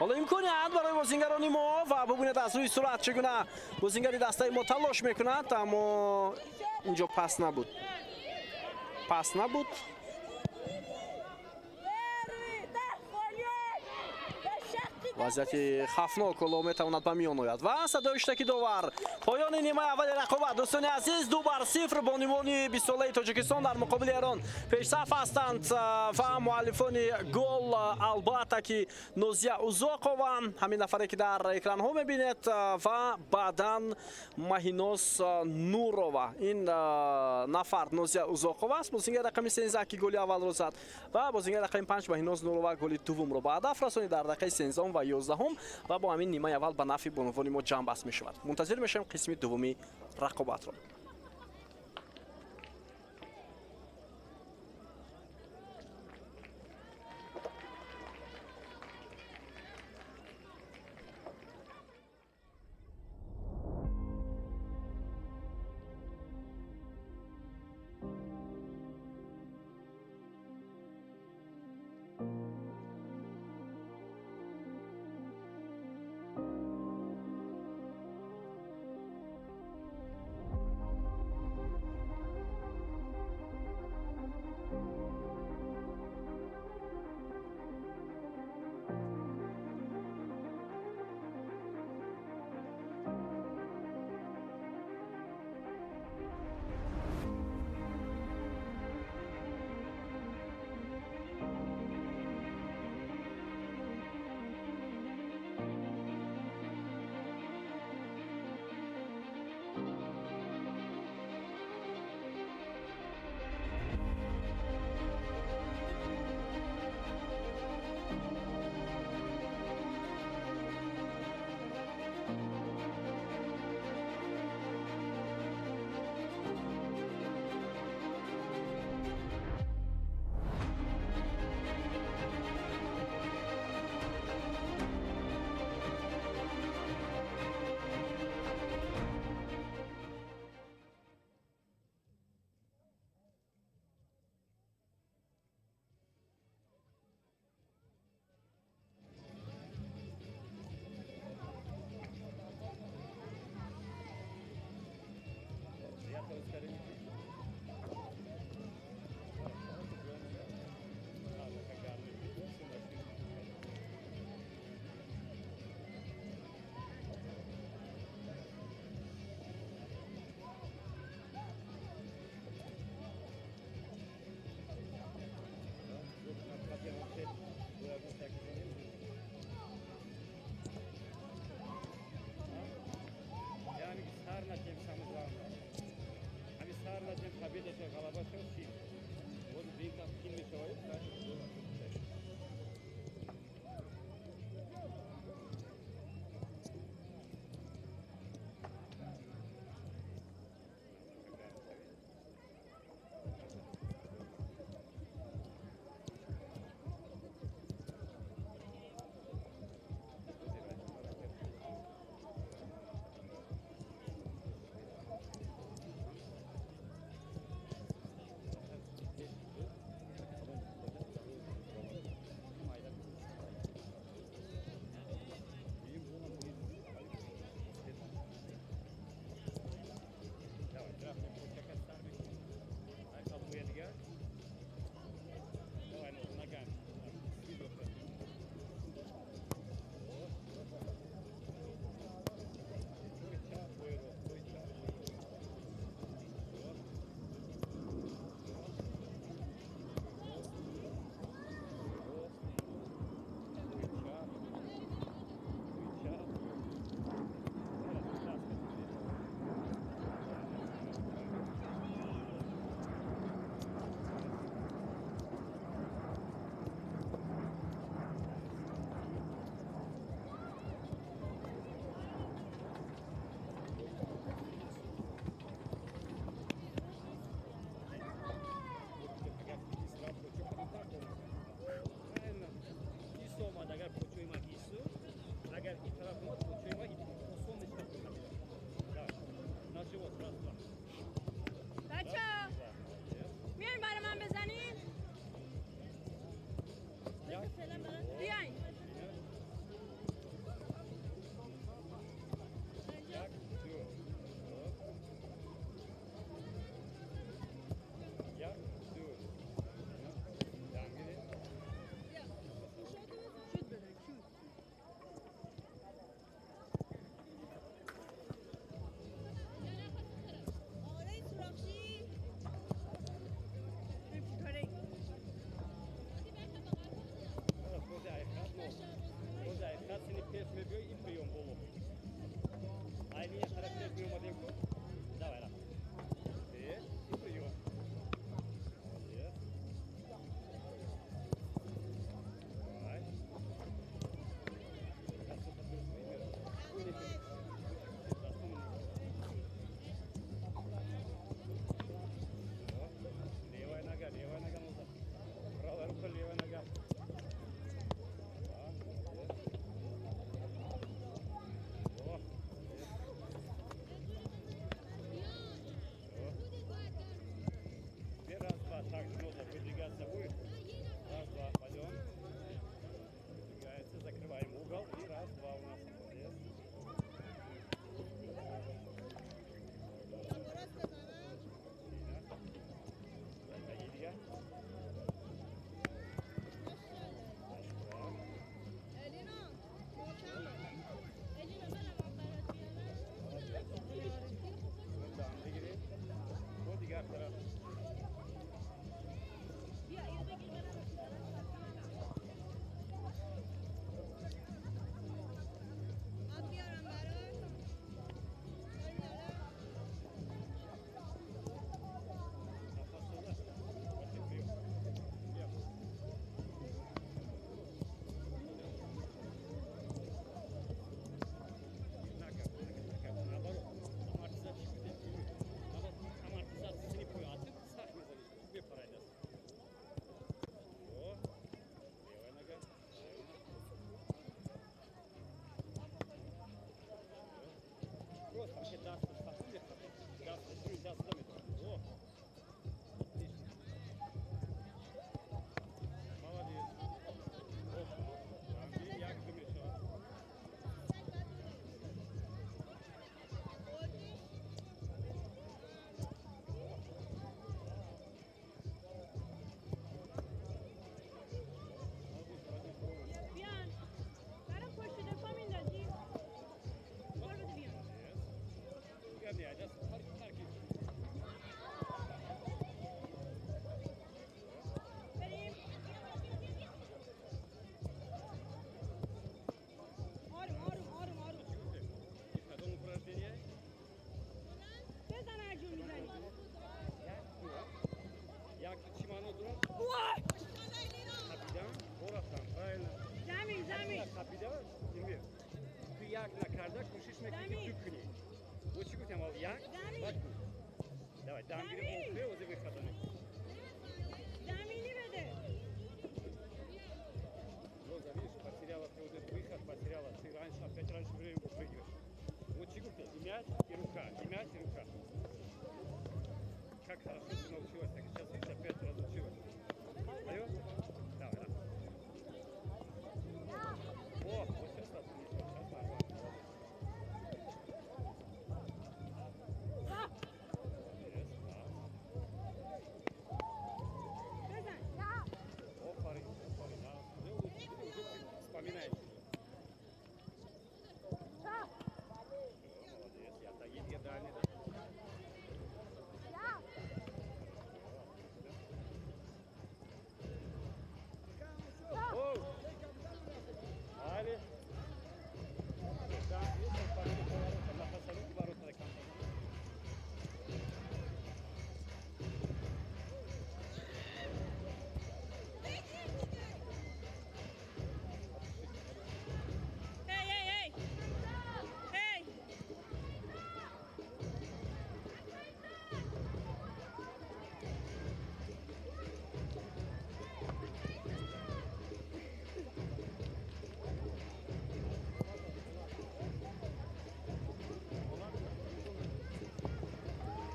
Ҳоло имконият барои бозингарони мо ва бубинед аз рӯи сурат чӣ гуна бозингари дастаи мо талош мекунад, аммо инҷо пас набуд. Пас набуд. Вазъияти хавфнок ҳоло метавонад ба миён ояд ва садои штаки довар. Поёни нимаи аввали рақобат, дӯстони азиз, 2-0 бонувони 20-солаи Тоҷикистон дар муқобили Эрон пешсаф ҳастанд ва муаллифони гол албатта ки Нозия Узоқова, ҳамин нафаре ки дар экранҳо мебинед, ва баъдан Маҳиноз Нурова. Ин нафар Нозия Узоқова аст, бозингари рақами 13 ки голи аввалро зад ва бозингари рақами 5 Маҳиноз Нурова голи дуввумро ба ҳадаф расонид дар дақиқаи 13 ва 11 ва бо ҳамин нимаи аввал ба нафъи бонувони мо ҷамъбаст мешавад. Мунтазир мешавем қисми дуввуми рақобатро. Қапида ту як накарда кӯшиш мекунӣ, ки ду кунӣ. Бо чӣ гуфтам? Аввал як, баъд ду. Давай, дам гирем, охе озе выхода. Заминӣ беде. Роза, видишь, потеряла ты вот этот выход, потеряла. Ты раньше, опять раньше времени выпрыгиваешь. Вот чё гуфтем, и мяч, и рука, и мяч, и рука. Как хорошо ты научилась, так сейчас, видишь, опять разучилась. Алло? Давай, да. О, вот сейчас разучилась, сейчас нормально. Молодец, да. Бизан. Офарин, офарин, да. Уже, уже вспоминаете. Всё, молодец, я таги дальний, да. Оу! Али! Да, видишь, он пошел по воротам, на пасаруки ворота до конца. Эй, эй, эй! Эй!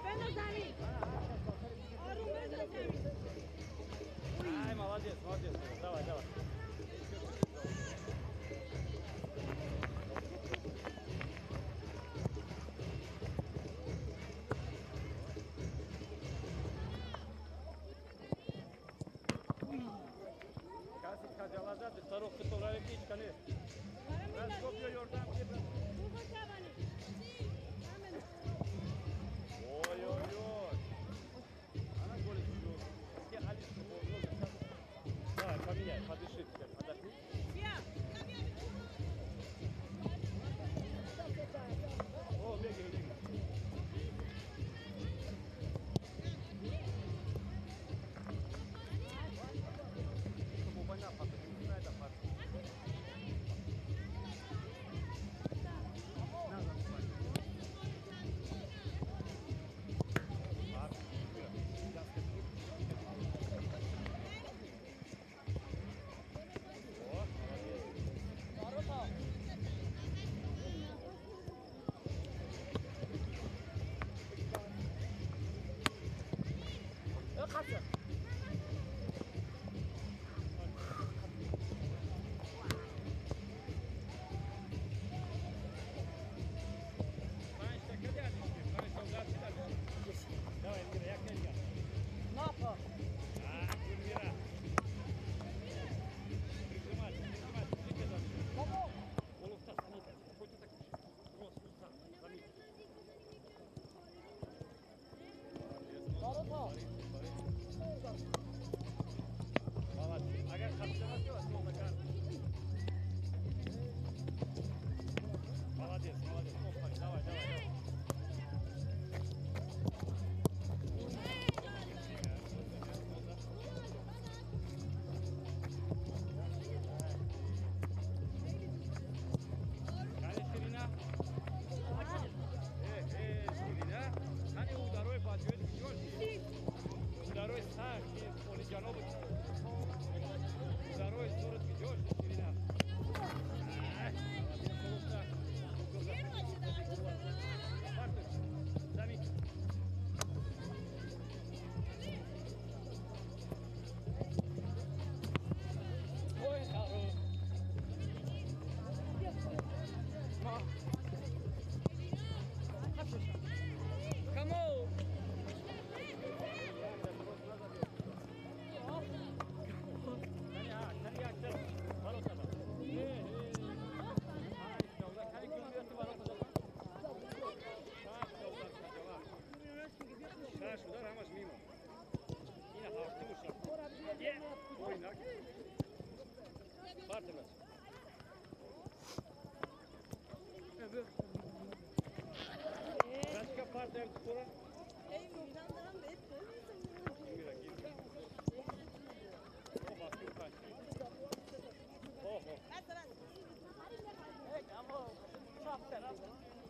Бендоз замин. Орум бендоз замин. Ай, молодец, молодец. Давай, давай. Каси хаҷалазад, духтаро хитоб равед, ҳеч ка нест. Брат, биё, ёрдам ки, брат. Ой, ой, ой. Ана голи шуд. Ки Али шуд. Давай, поменяй, подыши теперь, отдохни. Бия. О, беги, беги. О, молодец.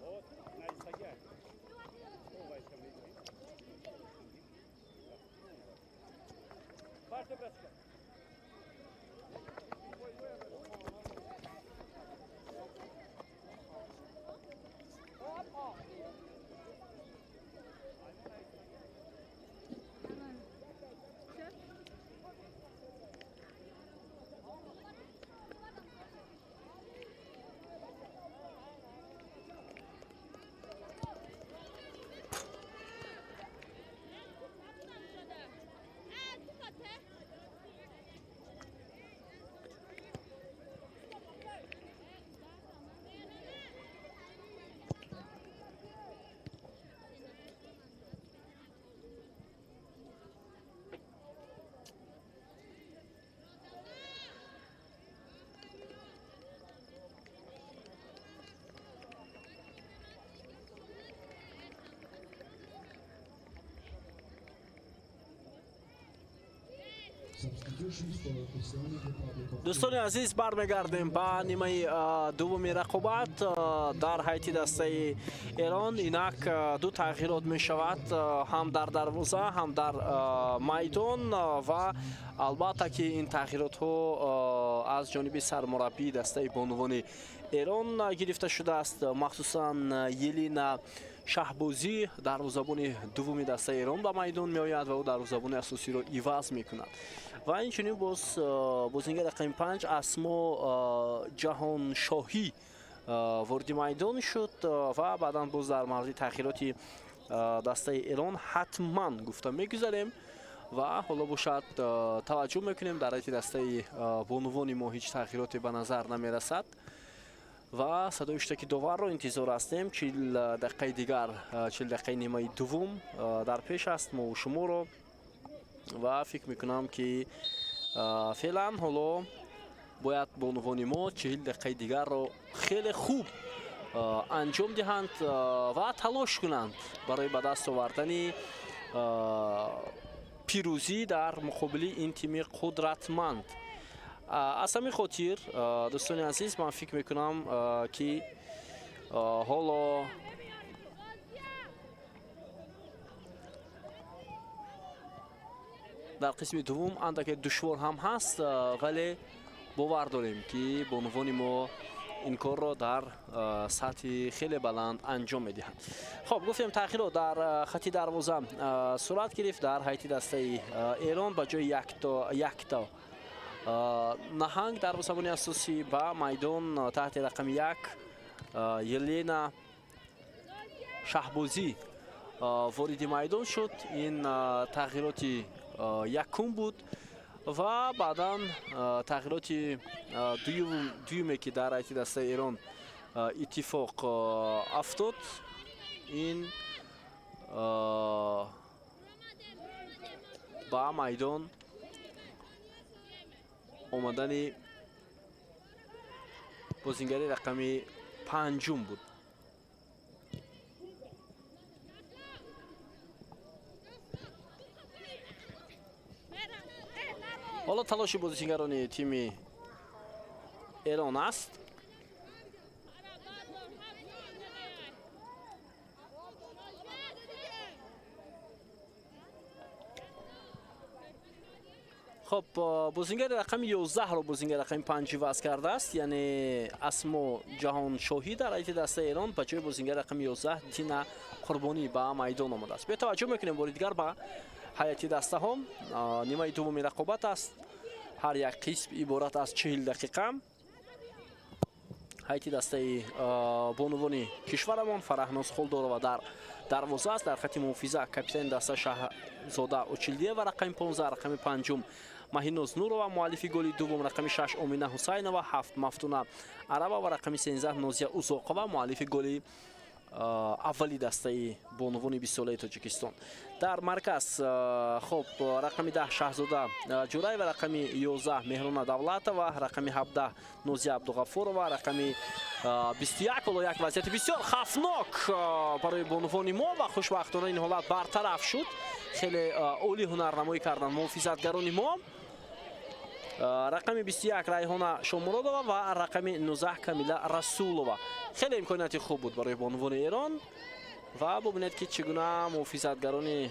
Вот, наистагӣ. Вайска мегирӣ. Парто, братка. Дӯстони азиз, бармегардем ба нимаи дуввуми рақобат. Дар ҳайати дастаи Эрон инак ду тағйирот мешавад, ҳам дар дарвоза, ҳам дар майдон, ва албатта ки ин тағйиротҳо аз ҷониби сармураббии дастаи бонувони Эрон гирифта шудааст. Махсусан Елина Шаҳбозӣ, дарвозабони дуввуми дастаи Эрон, ба майдон меояд ва ӯ дарвозабони асосиро иваз мекунад. Ва инчунин боз бозингари рақами 5 Асмо Ҷаҳоншоҳӣ вориди майдон шуд. Ва баъдан боз дар мавриди тағйироти дастаи Эрон ҳатман гуфта мегузарем. Ва ҳоло бошад, таваҷҷӯҳ мекунем, дар ҳайати дастаи бонувони мо ҳеҷ тағйироте ба назар намерасад ва садои шутаки доварро интизор ҳастем. 40 дақиқаи дигар, 40 дақиқаи нимаи дуввум дар пеш аст мову шуморо. Ва фикр мекунам, ки феълан ҳоло бояд бонувони мо 40 дақиқаи дигарро хеле хуб анҷом диҳанд ва талош кунанд барои ба даст овардани пирӯзӣ дар муқобили ин тими қудратманд. Аз ҳамин хотир, дӯстони азиз, ман фикр мекунам, ки ҳоло дар қисми дуввум андаке душвор ҳам ҳаст, вале бовар дорем, ки бонувони мо ин корро дар сатҳи хеле баланд анҷом медиҳанд. Хоб, гуфтем, тағйирот дар хати дарвоза сурат гирифт. Дар ҳайати дастаи Эрон ба ҷои якто наҳанг, дарвозабони асосӣ, ба майдон таҳти рақами 1 Елена Шаҳбозӣ вориди майдон шуд. Ин тағйироти якум буд ва баъдан тағйироти дуюме, ки дар ҳайати дастаи Эрон иттифоқ афтод, ин ба майдон омадани бозингари рақами панҷум буд. Ҳоло талоши бозингарони тими Эрон аст. Хоб, бозингари рақами 11-ро бозингари рақами 5 иваз кардааст, яъне Асмо Ҷаҳоншоҳӣ дар ҳайати дастаи Эрон ба ҷои бозингари рақами 11 Дина Қурбонӣ ба майдон омадааст. Биё, таваҷҷӯҳ мекунем бори дигар ба ҳайати дастаҳо. Нимаи дуввуми рақобат аст, ҳар як қисм иборат аз 40 дақиқа. Ҳайати дастаи бонувони кишварамон: Фараҳноз Холдорова дар дарвоза аст, дар хати муҳофиза капитани даста Шаҳзода Очилдиева, рақами 15, рақами панҷум Маҳиноз Нурова, муаллифи голи дуввум, рақами 6 Омина Ҳусайнова, 7 Мафтуна Араба ва рақами 13 Нозия Узоқова, муаллифи голи аввали дастаи бонувони бистсолаи Тоҷикистон. Дар марказ, хоб, рақами 10 Шаҳзода Ҷураева, рақами 11 Меҳрона Давлатова, рақами 17 Нозия Абдуғафурова, рақами 21. Ҳоло як вазъияти бисёр хавфнок барои бонувони мо ва хушбахтона ин ҳолат бартараф шуд. Хеле олӣ ҳунарнамоӣ карданд муҳофизатгарони мо. Рақами 21 Райҳона Шомуродова ва рақами 19 Камила Расулова. Хеле имконияти хуб буд барои бонувони Эрон ва бубинед, ки чӣ гуна муҳофизатгарони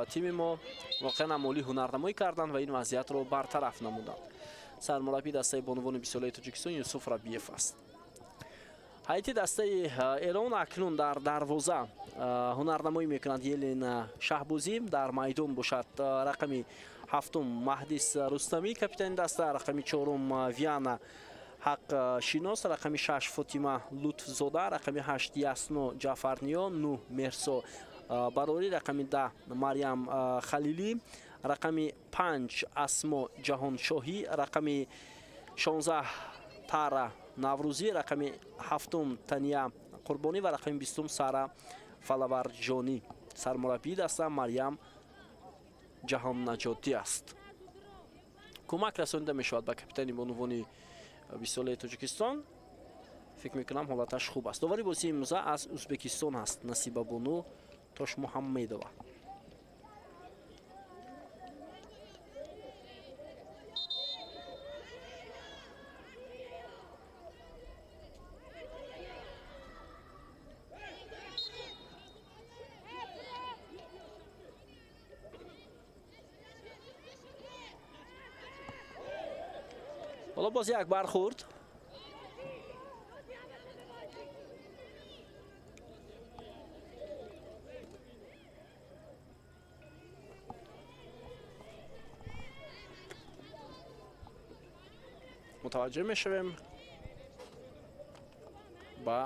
тими мо воқеан амолӣ ҳунарнамоӣ карданд ва ин вазъиятро бартараф намуданд. Сармураббии дастаи бонувони бистсолаи Тоҷикистон Юсуф Рабиев аст. Ҳайати дастаи Эрон акнун дар дарвоза ҳунарнамоӣ мекунанд Елена Шаҳбозӣ, дар майдон бошад рақами ҳафтум Маҳдис Рустамӣ, капитани даста, рақами чорум Виана Ҳақшинос, рақами шаш Фотима Лутфзода, рақами ҳашт Ясно Ҷаъфарниё, нӯҳ Мерсо Барорӣ, рақами 10 Марьям Халилӣ, рақами 5 Асмо Ҷаҳоншоҳӣ, рақами 16 Тара Наврӯзӣ, рақами ҳафтум Тания Қурбонӣ ва рақами 20-ум Сара Фалаварҷонӣ. Сармураббии даста Марьям Ҷаҳоннаҷотӣ аст. Кӯмак расонида мешавад ба капитани бонувони бистсолаи Тоҷикистон. Фикр мекунам, ҳолаташ хуб аст. Довари бозии имрӯза аз Ӯзбекистон ҳаст, Насибабону Тошмуҳаммедова. Ҳоло боз як бархӯрд. Мутаваҷҷеҳ мешавем ба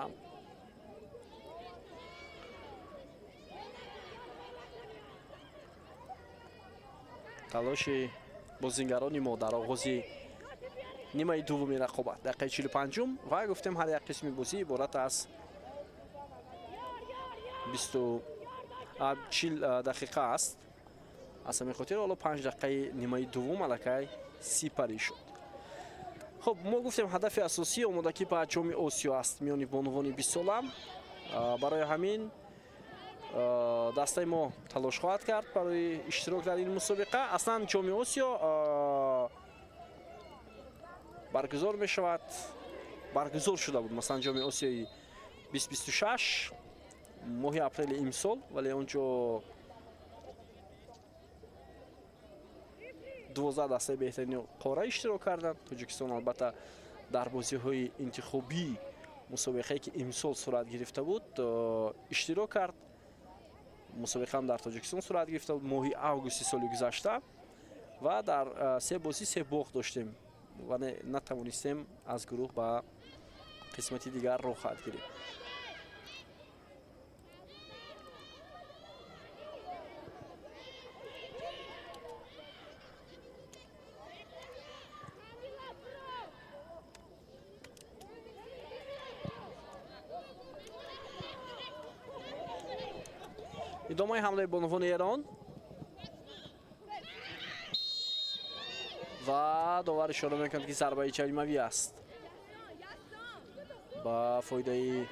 талоши бозингарони мо дар оғози нимаи дуввуми рақобат, дақиқаи 45-ум. Ва гуфтем, ҳар як қисми бозӣ иборат аз 40 дақиқа аст. Аз ҳамин хотир ҳоло 5 дақиқаи нимаи дуввум аллакай сипарӣ шуд. Хуб, мо гуфтем, ҳадафи асосӣ омодагӣ ба Ҷоми Осиё аст миёни бонувони бистсола. Барои ҳамин дастаи мо талош хоҳад кард барои иштирок дар ин мусобиқа. Аслан Ҷоми Осиё баргузор мешавад, баргузор шуда буд, масалан, Ҷоми Осиёи 2026 моҳи апрели имсол, вале он ҷо 12 дастаи беҳтарини қора иштирок карданд. Тоҷикистон албатта дар бозиҳои интихобии мусобиқае, ки имсол сурат гирифта буд, иштирок кард. Мусобиқаам дар Тоҷикистон сурат гирифта буд моҳи августи соли гузашта ва дар се бозӣ се бохт доштем, вале натавонистем аз гурӯҳ ба қисмати дигар роҳ хоҳад гирифт. Идомаи ҳамлаи бонувони Эрон ва довар ишора мекунад, ки зарбаи ҷаримавӣ аст ба фоидаи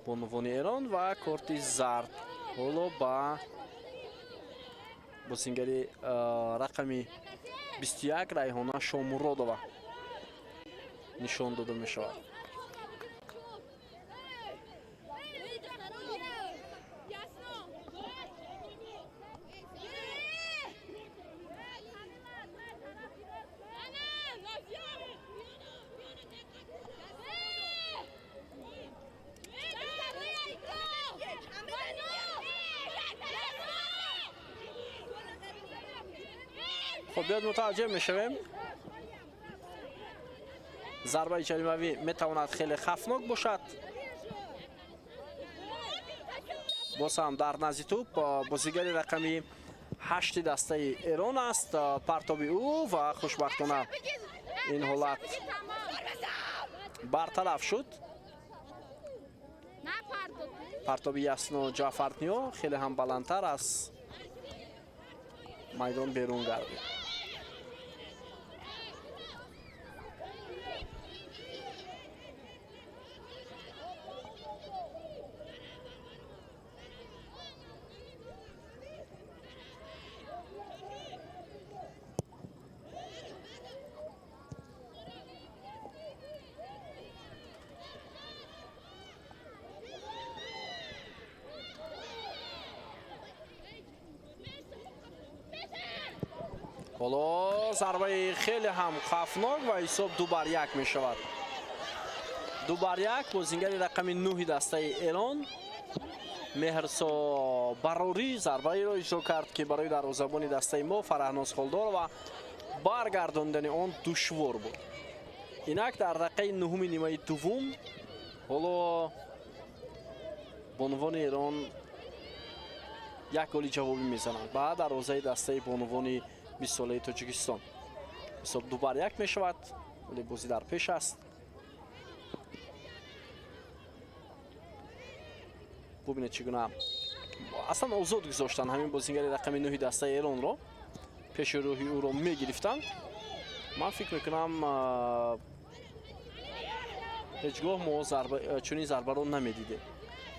бонувони Эрон ва корти зард ҳоло ба бозингари рақами 21 Райҳона Шомуродова нишон дода мешавад. Хуб, биёд мутаваҷҷеҳ мешавем. Зарбаи ҷаримавӣ метавонад хеле хавфнок бошад. Боз ҳам дар назди тӯб бозигари рақами ҳашти дастаи Эрон аст. Партоби ӯ ва хушбахтона ин ҳолат бартараф шуд. Партоби Ясно Ҷаъфарниё хеле ҳам баландтар аз майдон берун гардид. Ҳоло зарбаи хеле ҳам хавфнок ва ҳисоб 2-1 мешавад. 2-1 бозингари рақами 9 дастаи Эрон Меҳрсо Барорӣ зарбаеро иҷро кард, ки барои дарвозабони дастаи мо Фараҳноз Холдорова баргардондани он душвор буд. Инак дар дақиқаи нуҳуми нимаи дуввум ҳоло бонувони Эрон як голи ҷавобӣ мезананд ба дарвозаи дастаи бонувони 20-солаи Тоҷикистон. Ҳисоб 2-1 мешавад, вале бозӣ дар пеш аст. Бубинед, чӣ гуна аслан озод гузоштанд ҳамин бозингари рақами 9 дастаи Эронро, пеши рӯҳи ӯро мегирифтанд. Ман фикр мекунам, ҳеҷ гоҳ мо чунин зарбаро намедидем,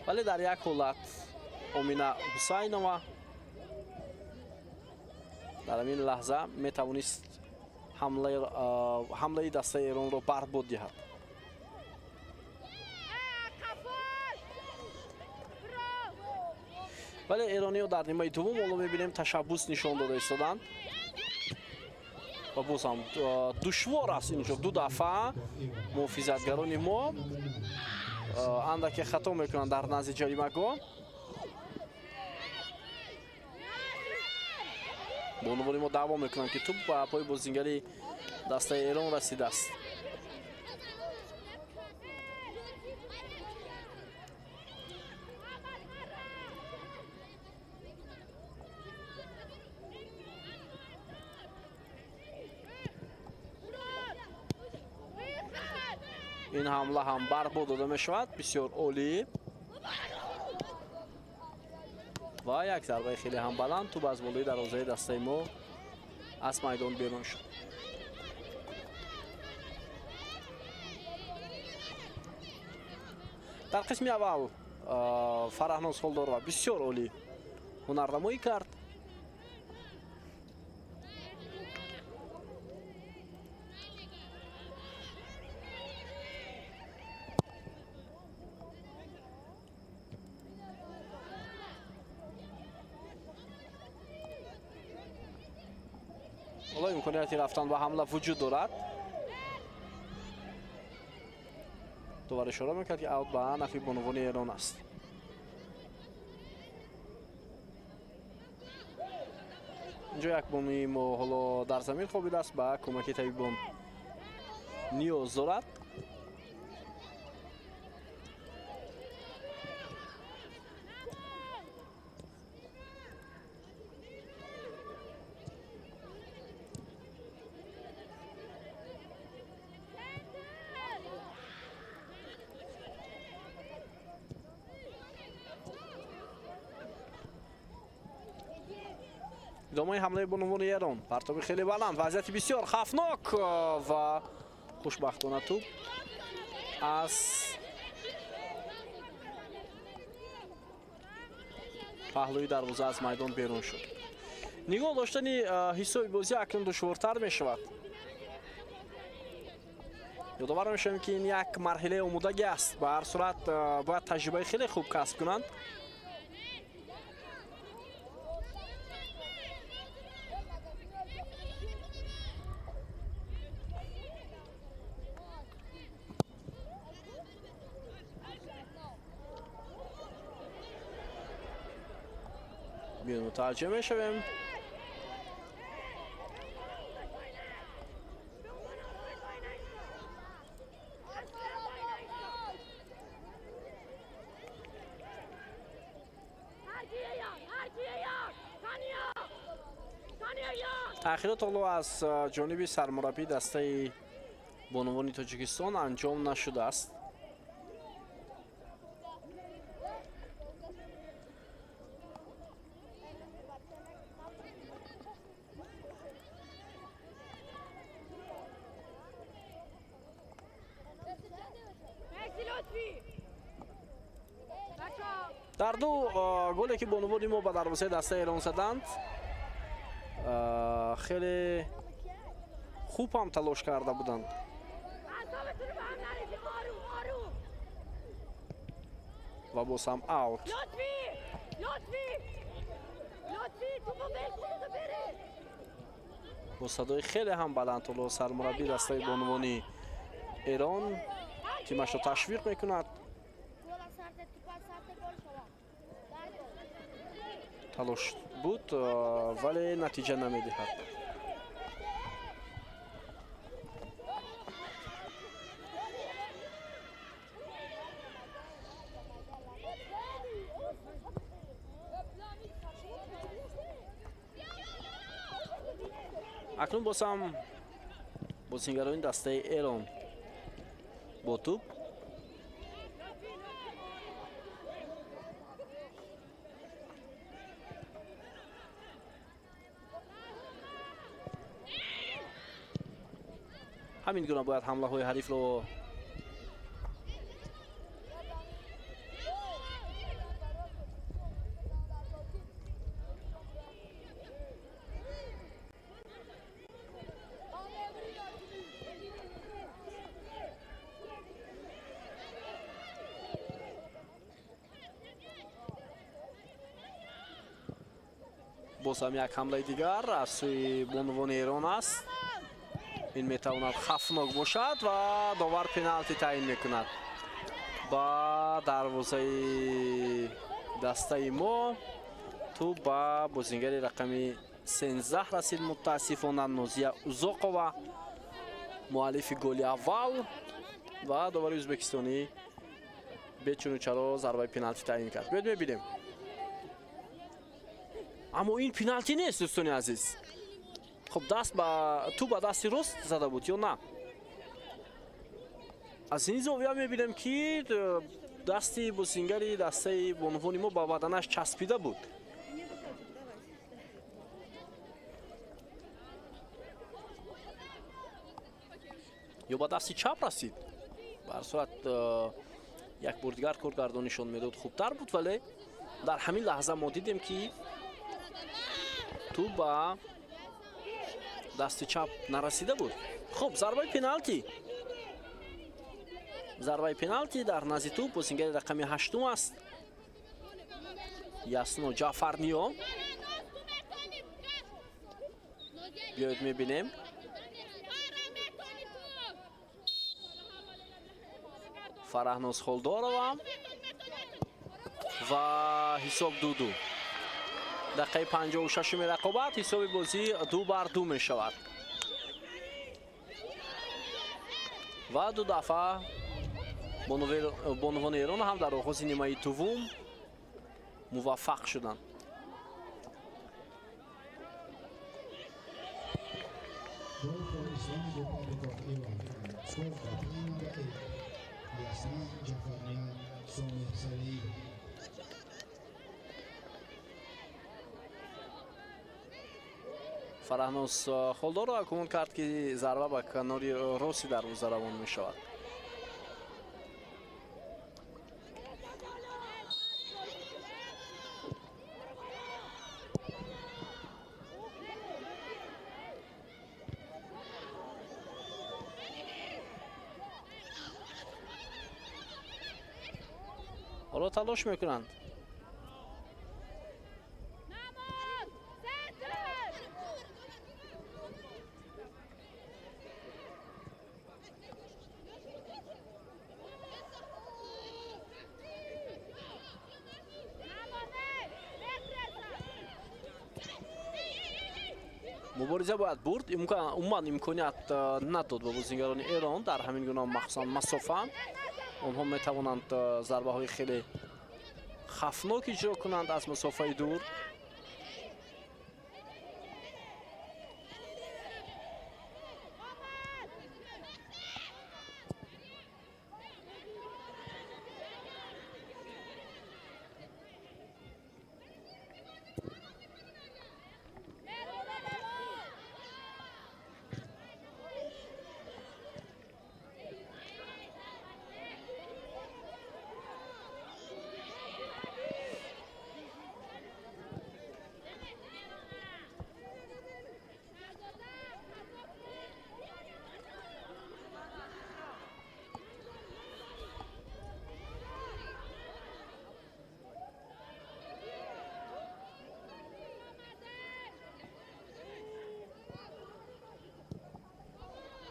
вале дар як ҳолат Омина Ҳусайнова дар ҳамин лаҳза метавонист ҳамлаи дастаи Эронро барбод диҳад. Вале эрониҳо дар нимаи дуввум ҳоло мебинем ташаббус нишон дода истоданд ва боз ҳам душвор аст инҷо. Ду дафъа муҳофизатгарони мо андаке хато мекунанд дар назди ҷаримагоҳ. Бонувони мо даъво мекунанд, ки тӯб ба пои бозингари дастаи Эрон расидааст. Ин ҳамла ҳам барбод дода мешавад, бисёр олӣ ва як зарбаи хеле ҳам баланд, тӯб аз болои дарвозаи дастаи мо аз майдон берун шуд. Дар қисми аввал Фараҳноз Холдорова бисёр олӣ ҳунарнамоӣ кард. Ҳоло имконияти рафтан ба ҳамла вуҷуд дорад. Довар ишора мекард, ки аут ба нафи бонувони Эрон аст. Инҷо як бонуи мо ҳоло дар замин хобидааст, ба кӯмаки табибон ниёз дорад. Идомаи ҳамлаи бонувони Эрон, партоби хеле баланд, вазъияти бисёр хавфнок ва хушбахтона тӯб аз паҳлӯи дарвоза аз майдон берун шуд. Нигоҳ доштани ҳисоби бозӣ акнун душвортар мешавад. Ёдовар мешавем, ки ин як марҳилаи омодагӣ аст. Ба ҳар сурат бояд таҷрибаи хеле хуб касб кунанд. Мутаваҷҷеҳ мешавем. Таъхирот ҳоло аз ҷониби сармураббии дастаи бонувони Тоҷикистон анҷом нашудааст. Дар ду голе, ки бонувони мо ба дарвозаи дастаи Эрон заданд, хеле хуб ҳам талош карда буданд. Ва боз ҳам аут. Бо садои хеле ҳам баланд ҳоло сармураббии дастаи бонувони Эрон тимашро ташвиқ мекунад. Талош буд, вале натиҷа намедиҳад. Акнун боз ҳам бозингарони дастаи Эрон бо тӯб. Ҳамин гуна бояд ҳамлаҳои ҳарифро боз ҳам як ҳамлаи дигар аз сӯи бонувони Эрон аст. Ин метавонад хафнок бошад ва довар пеналти таъин мекунад ба дарвозаи дастаи мо. Тӯб ба бозингари рақами 13 расид. Мутаассифона Нозия Узоқова, муаллифи голи аввал, ва довари ӯзбекистонӣ бечуну чаро зарбаи пеналти таъин кард. Биёед мебинем. Аммо ин пеналти нест, дӯстони азиз. Хуб, даст ба тӯб ба дасти рост зада буд ё на? Аз ин зовия мебинем, ки дасти бозингари дастаи бонувони мо ба баданаш часпида буд. Ё ба дасти чап расид. Ба ҳар сурат, як бор дигар коргардон нишон медод, хубтар буд, вале дар ҳамин лаҳза мо дидем, ки тӯб ба дасти чап нарасида буд. Хуб, зарбаи пеналти. Зарбаи пеналти дар назди тӯб бозингари рақами 8 аст. Ясно Ҷаъфарниё. Биёед мебинем. Фараҳноз Холдорова ва ҳисоб 2-2. Дақиқаи 56-уми рақобат ҳисоби бозӣ 2-2 мешавад. Ва ду дафъа бонувони Эрон ҳам дар оғози нимаи дуввум муваффақ шуданд. Goal for Islamic Republic of Iran. Scored by player number 8, Yasna Jafarnia Someh Salih. Фараҳноз Холдорова гумон кард, ки зарба ба канори рости дарвоза равон мешавад. Ҳоло талош мекунанд. Мубориза бояд бурд. Умуман имконият надод ба бозингарони Эрон дар ҳамин гуна махсусан масофа. Онҳо метавонанд зарбаҳои хеле хафнок иҷро кунанд аз масофаи дур.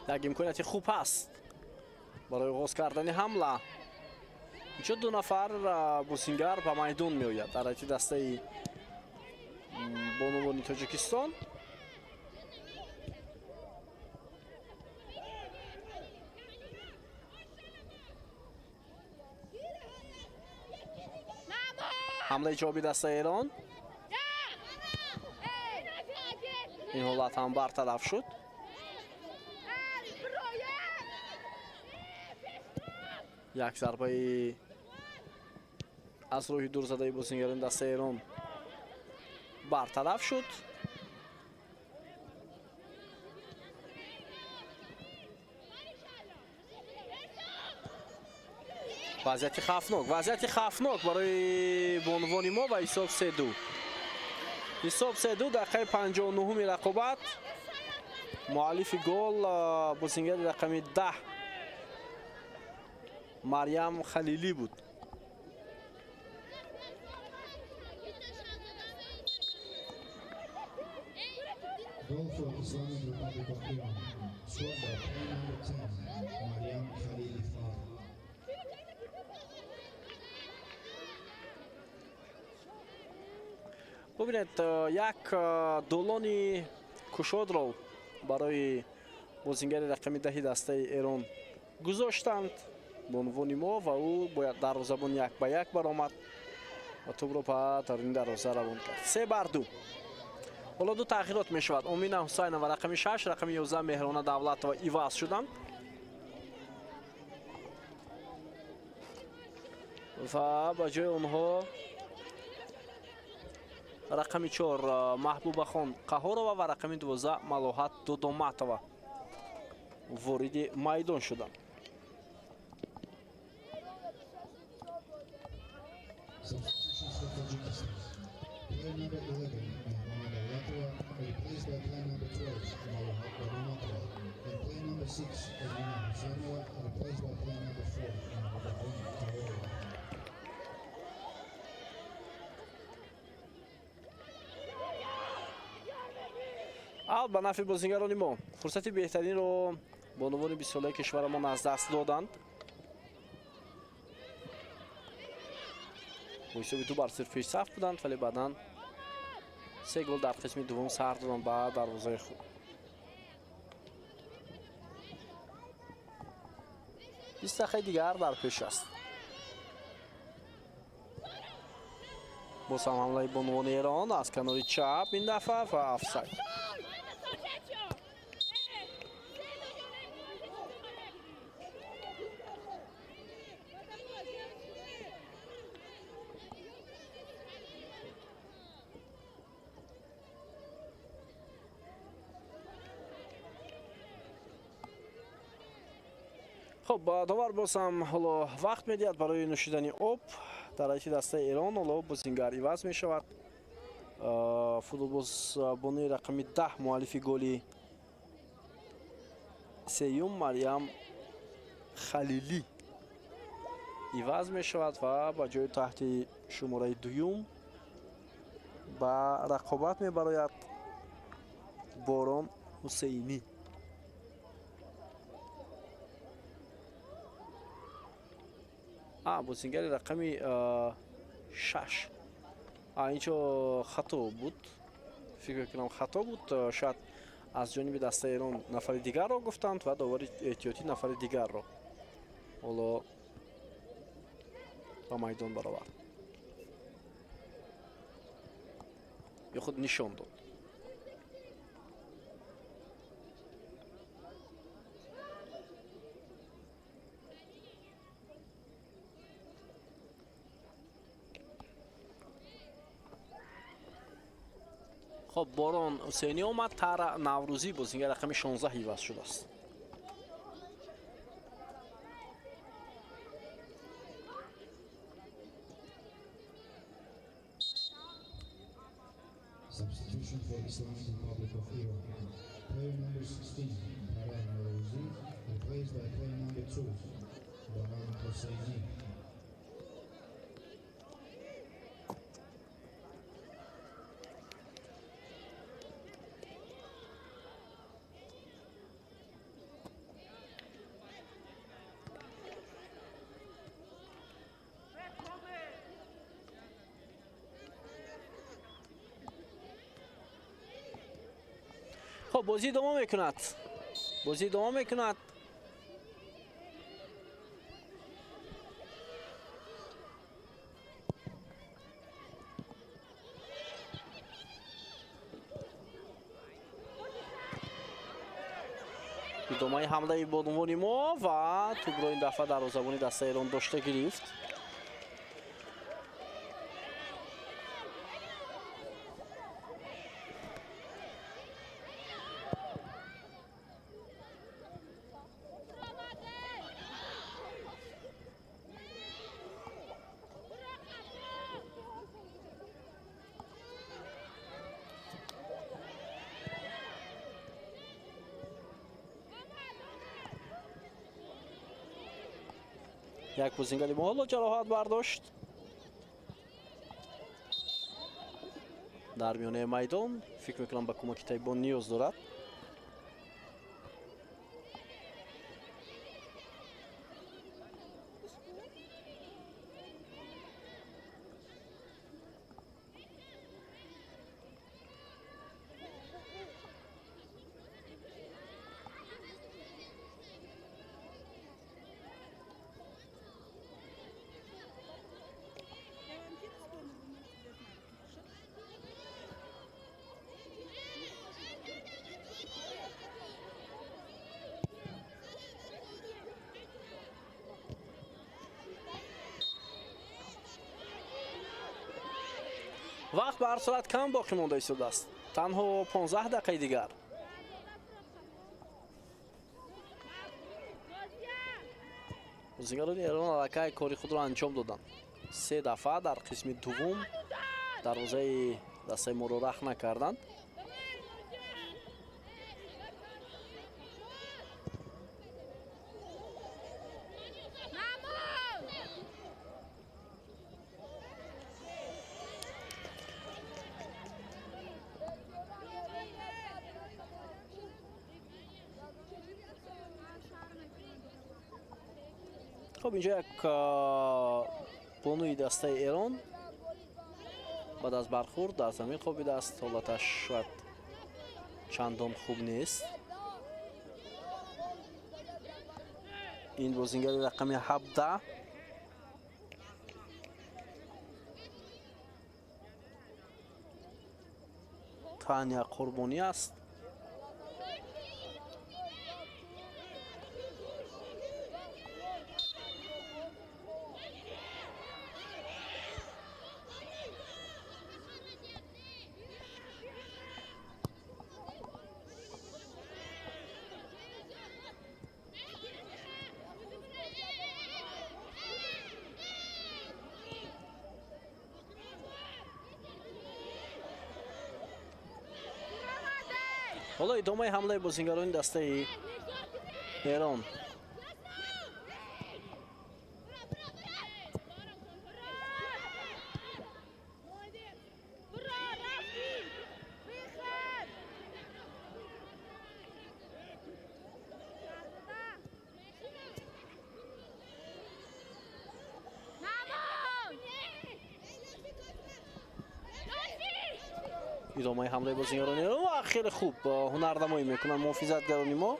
Як имконияти хуб ҳаст барои оғоз кардани ҳамла. Инҷо ду нафар бозингар ба майдон меояд дар ҳайати дастаи бонувони Тоҷикистон. Ҳамлаи ҷавоби дастаи Эрон. Ин ҳолат ҳам бартараф шуд. Як зарбаи аз роҳи дур задаи бозингарони дастаи Эрон бартараф шуд. Вазъияти хавфнок, вазъияти хавфнок барои бонувони мо ва ҳисоб 3-2. Ҳисоб 3-2, дақиқаи 59-уми рақобат. Муаллифи гол бозингари рақами 10 Марьям Халилӣ буд. Goal for Islamic Republic of Iran, scored by player number 10, Maryam Khalilifar. Бубинед, як долони кушодро барои бозингари рақами 10 дастаи Эрон гузоштанд бонувони мо ва ӯ бояд дарвозабон як ба як баромад ва тӯбро ба даруни дарвоза равон кард. 3-2. Ҳоло ду тағйирот мешавад. Омина Ҳусайнова рақами 6, рақами 11 Меҳрона Давлатова иваз шуданд ва ба ҷои онҳо рақами 4 Маҳбубахон Қаҳорова ва рақами 12 Малоҳат Додоматова вориди майдон шуданд. Substitutions for Tajikistan. Player number 11, Mehrona Davlatova, replaced by player number 12, Malohat Dodomatova. And player number 6, Omina Husainova, replaced by player number 4, Mahbubakhon Qahorova. Аут ба нафъи бозингарони мо. Фурсати беҳтаринро бонувони 20-солаи кишварамон аз даст доданд. Бо ҳисоби 2-0 пешсаф буданд, вале баъдан 3 гол дар қисми дуввум сар доданд ба дарвозаи худ. 20 дақиқаи дигар дар пеш аст. Боз ҳам ҳамлаи бонувони Эрон аз канори чап ин дафъа ва офсайд. Хуб, довар боз ҳам ҳоло вақт медиҳад барои нӯшидани об. Дар ҳайати дастаи Эрон ҳоло бозингар иваз мешавад. Футболбозбони рақами 10 муаллифи голи сеюм Марьям Халилӣ иваз мешавад ва ба ҷои таҳти шумораи дуюм ба рақобат мебарояд Борон Ҳусейнӣ. Бозингари рақами 6. Инҷо хато буд. Фикр мекунам хато буд. Шояд аз ҷониби дастаи Эрон нафари дигарро гуфтанд ва довари эҳтиётӣ нафари дигарро ҳоло ба майдон баровард ё худ нишон дод. Хоб, Борон Ҳусейнӣ омад, Тара Наврӯзӣ бозингар рақами 16 иваз шудааст. Substitution for Islamic Republic of Iran. Player number 16, Tara Nowrouzi, replaced by player number 2, Baran Hosseini. Хуб, бозӣ идома мекунад. Бозӣ идома мекунад. Идомаи ҳамлаи бонувони мо ва тӯбро ин дафъа дарвозабони дастаи Эрон дошта гирифт. Як бозингари мо ҳоло ҷароҳат бардошт дар миёнаи майдон. Фикр мекунам, ба кӯмаки табибон ниёз дорад. Вақт ба ҳар сурат кам боқӣ монда истодааст, танҳо 15 дақиқаи дигар. Бозингарони Эрон аллакай кори худро анҷом доданд. Се дафъа дар қисми дуввум дарвозаи дастаи моро рах накарданд. Хуб, инҷо як бонуи дастаи Эрон баъд аз бархӯрд дар замин хобидааст. Ҳолаташ шояд чандон хуб нест. Ин бозингари рақами 17 Таня Қурбонӣ аст. Ҳоло идомаи ҳамлаи бозингарони дастаи Эрон. Идомаи ҳамлаи бозингарони Эрон ва хеле хуб ҳунарнамоӣ мекунанд муҳофизатгарони мо.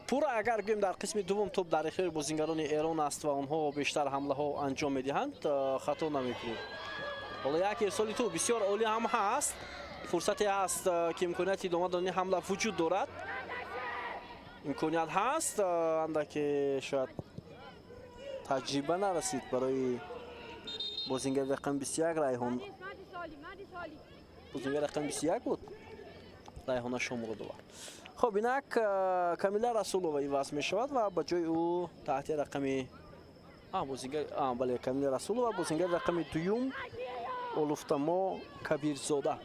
Пурра агар гӯем, дар қисми дуввум топ дар ихтиёри бозингарони Эрон аст ва онҳо бештар ҳамлаҳо анҷом медиҳанд, хато намекунем. Ҳоло як ирсоли тӯб бисёр олӣ ҳам ҳаст, фурсате ҳаст, ки имконияти идома додани ҳамла вуҷуд дорад. Имконият ҳаст, андаке шояд таҷриба нарасид барои бозингари рақами 21 Райҳон. Бозингари рақами 21 буд Райҳона Шомуродова. Хуб, инак Камила Расулова иваз мешавад ва ба ҷои ӯ таҳти рақами бозингар, бале, Камила Расулова, бозингари рақами дуюм Олуфтамо Кабирзода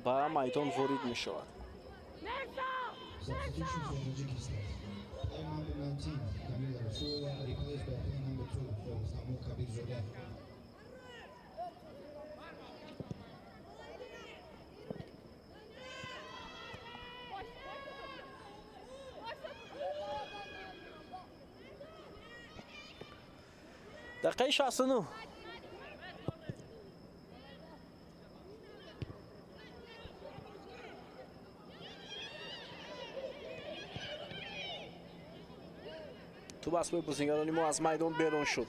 ба майдон ворид мешавад. Substitution for Tajikistan. Player number 19, Kamila Rasulova, replaced by player number 2, Oluftamu Kabirzoda. Дақиқаи 69. Тӯб аз пои бозингарони мо аз майдон берун шуд.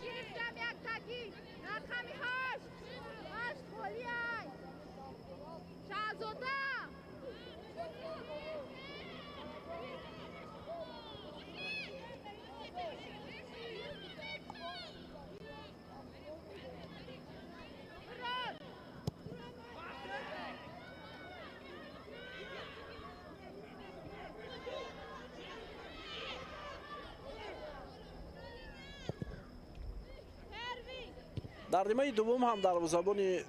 Дар нимаи дуввум ҳам дарвозабони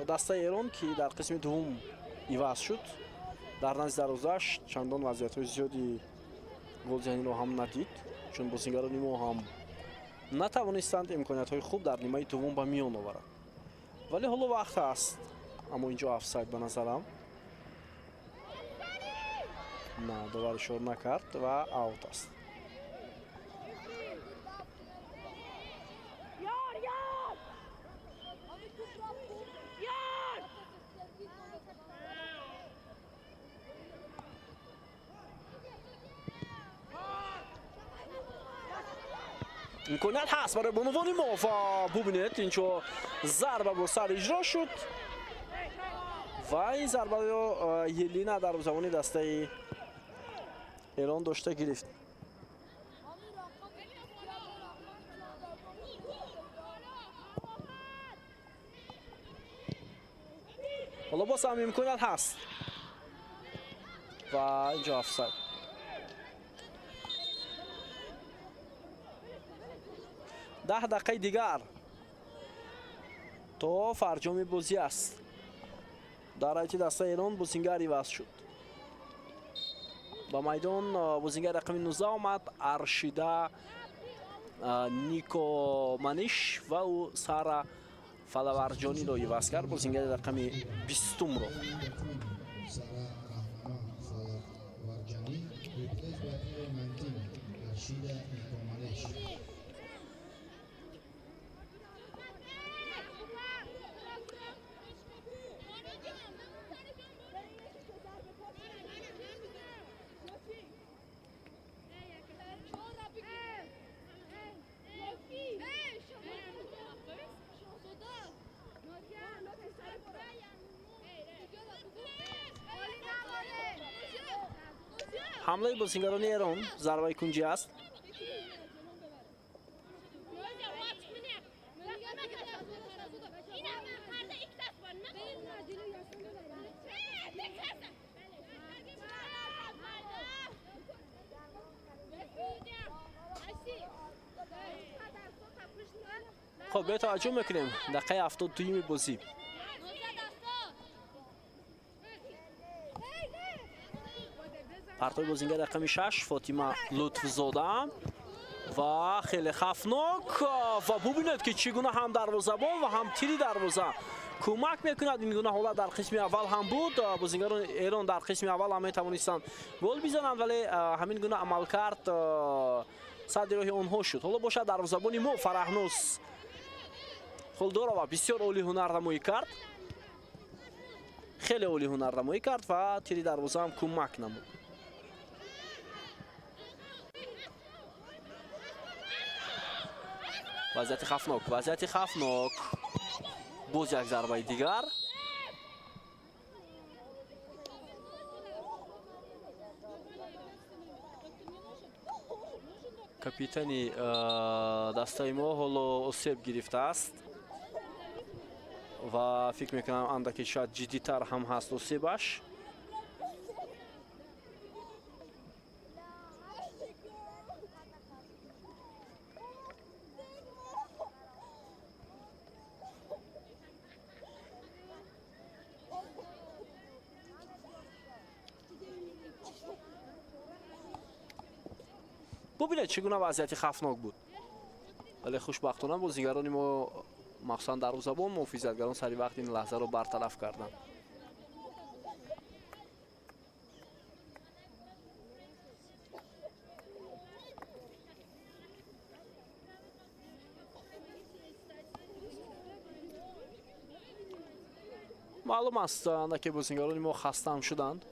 дастаи Эрон, ки дар қисми дуввум иваз шуд, дар назди дарвозааш чандон вазъиятҳои зиёди голзаниро ҳам надид, чун бозингарони мо ҳам натавонистанд имкониятҳои хуб дар нимаи дуввум ба миён оваранд. Вале ҳоло вақт аст, аммо инҷо офсайд ба назарам. На, довар ишора накард ва аут аст. Имконият ҳаст барои бонувони мо ва бубинед, инҷо зарба бо сар иҷро шуд ва ин зарбаро Елина дарвозабони дастаи Эрон дошта гирифт. Ҳоло боз ҳам имконият ҳаст ва инҷо офсайд. 10 дақиқаи дигар то фарҷоми бозӣ аст. Дар ҳайати дастаи Эрон бозингар иваз шуд. Ба майдон бозингар рақами 19 омад, Аршида Никоманиш, ва ӯ Сара Фалаварҷониро иваз кард, бозингари рақами 20-умро. Ҳамлаи бозингарони Эрон зарбаи кунҷӣ аст. Хоб, биё таваҷҷӯҳ мекунем дақиқаи 72-юми бозӣ. Партои бозингар рақами 6 Фотима Лутфзода ва хеле хафнок ва бубинед, ки чӣ гуна ҳам дарвозабон ва ҳам тири дарвоза кӯмак мекунад. Ин гуна ҳолат дар қисми аввал ҳам буд. Бозингарони Эрон дар қисми аввал ҳам метавонистанд гол бизананд, вале ҳамин гуна амалкард садди роҳи онҳо шуд. Ҳоло бошад дарвозабони мо Фараҳнуз Хулдорова бисёр олӣ ҳунарнамоӣ кард, хеле олӣ ҳунарнамоӣ кард ва тири дарвоза ҳам кӯмак намуд. Вазъияти хафнок, вазъияти хафнок. Боз як зарбаи дигар. Капитани дастаи мо ҳоло осеб гирифтааст ва фикр мекунам андаке шояд ҷиддитар ҳам ҳаст осебаш. Бубинед, чӣ гуна вазъияти хафнок буд, вале хушбахтона бозигарони мо, махсусан дарвозабон, муҳофизатгарон сари вақт ин лаҳзаро бартараф карданд. Маълум аст, андаке бозингарони мо хастаам шуданд.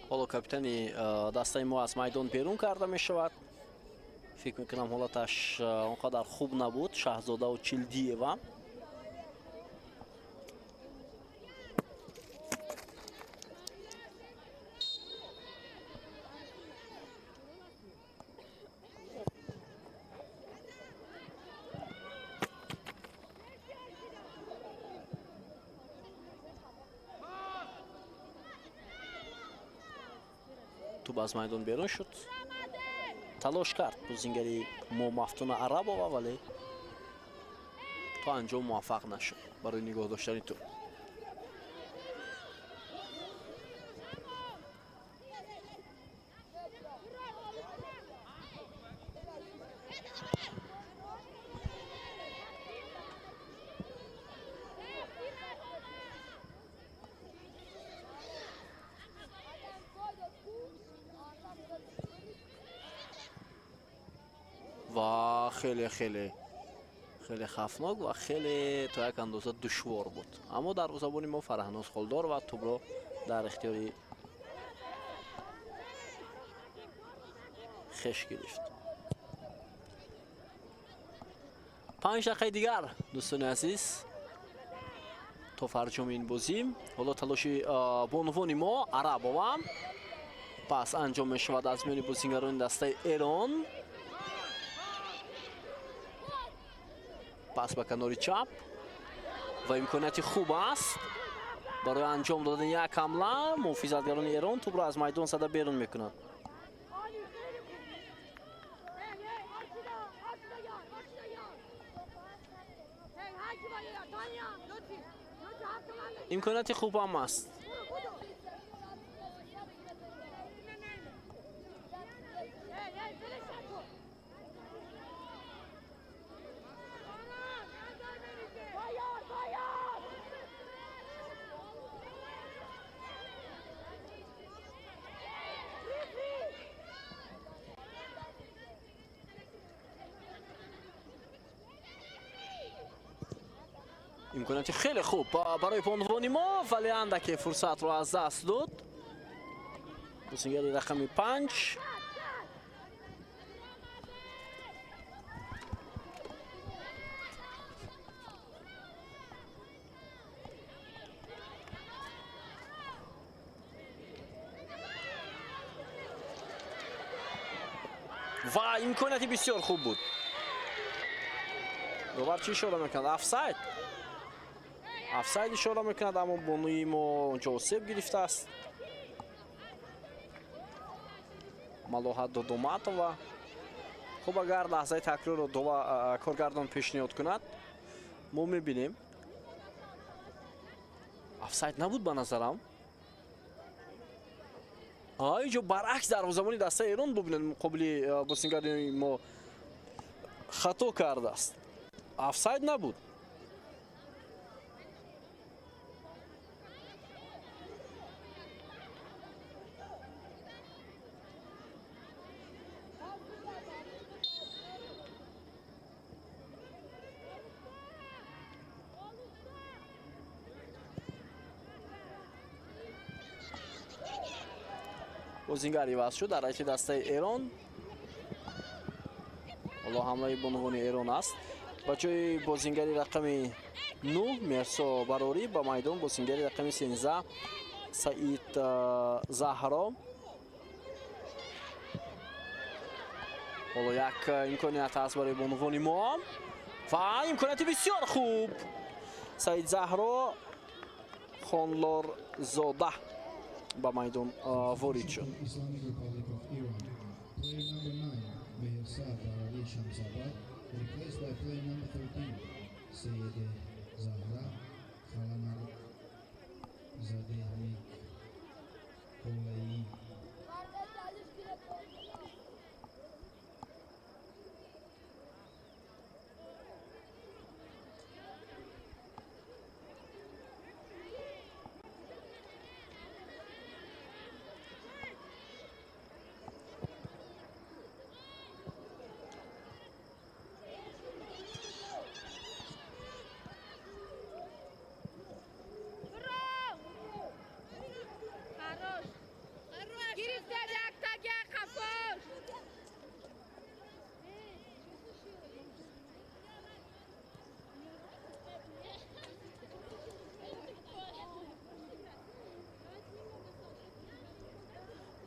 Ҳоло капитани дастаи мо аз майдон берун карда мешавад. Фикр мекунам, ҳолаташ он қадар хуб набуд. Шаҳзодаву Чилдиева. Тӯб аз майдон берун шуд. Талош кард бозингари мо Мафтуна Арабова, вале то анҷом муваффақ нашуд барои нигоҳ доштани тӯб. Ва хеле, хеле, хеле хавфнок ва хеле то як андоза душвор буд, аммо дарвозабони мо Фараҳноз Холдорова тӯбро дар ихтиёри хеш гирифт. 5 дақиқаи дигар, дӯстони азиз, то фарҷоми ин бозӣ. Ҳоло талоши бонувони мо. Арабова, пас анҷом мешавад аз миёни бозингарони дастаи Эрон. Пас ба канори чап ва имконияти хуб аст барои анҷом додани як ҳамла. Муҳофизатгарони Эрон тӯбро аз майдон зада берун мекунанд. Имконияти хуб ҳам аст. Имконияти хеле хуб барои бонувони мо, вале андаке фурсатро аз даст дод бозингари рақами 5. Ва имконияти бисёр хуб буд. Довар чӣ ишора мекунад? Офсайд, офсайд ишора мекунад, аммо бонуи мо онҷо осеб гирифтааст. Малоҳат Додоматова. Хуб, агар лаҳзаи такрорро коргардон пешниҳод кунад, мо мебинем. Офсайд набуд ба назарам. Инҷо баръакс дарвозабони дастаи Эрон, бубинед, муқобили бозингари мо хато кардааст. Офсайд набуд. Бозингар иваз шуд дар ҳайати дастаи Эрон. Ҳоло ҳамлаи бонувони Эрон аст. Ба ҷои бозингари рақами 9 Мерсо Барорӣ ба майдон бозингари рақами 13 Саид Заҳро. Ҳоло як имконият ҳаст барои бонувони мо ва имконияти бисёр хуб. Саид Заҳро Хонлорзода ба майдон ворид шуд. Islamic Republic of Iran. Player number 9, Mehersad Barali Shamsabad, replaced by player number 13, Seyede Zahra Khalanar Zadeh Nikolai.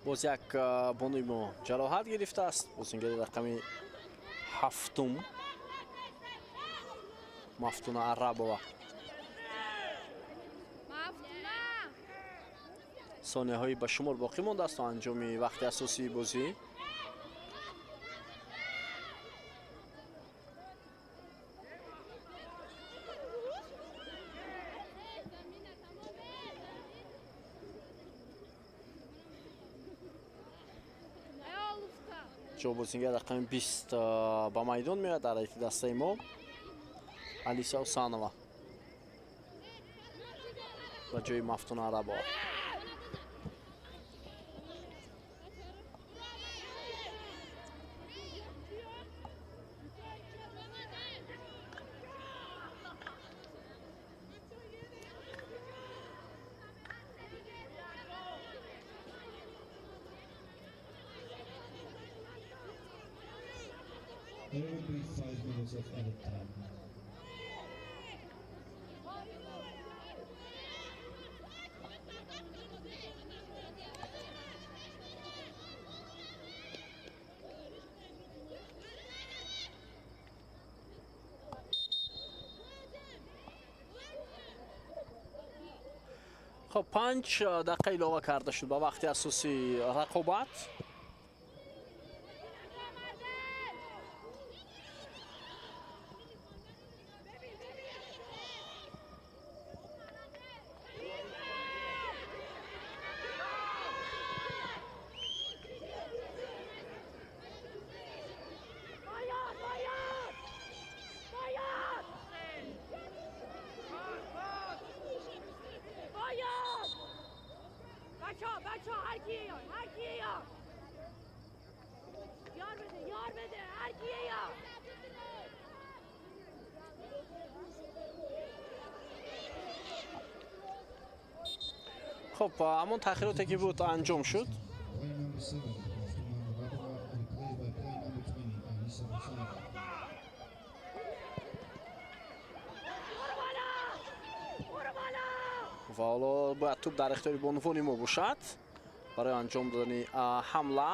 Боз як бонуи мо ҷароҳат гирифтааст. Бозингари рақами ҳафтум Мафтуна Арабова. Сонияҳои ба шумор боқӣ мондааст то анҷоми вақти асосии бозӣ. Ҷо бозингар рақами 20 ба майдон меояд дар ҳайати дастаи мо Алиса Усанова ба ҷои Мафтуна Арабова. There will be 5 minutes of added time. Хоб, 5 дақиқа илова карда шуд ба вақти асосии рақобат. Хуб, ҳамон таъхироте ки буд, анҷом шуд. Player number 7, Maftuna Arabova, replaced by player number 20, Anissa Husanova. Ва ҳоло бояд тӯб дар ихтиёри бонувони мо бошад барои анҷом додани ҳамла.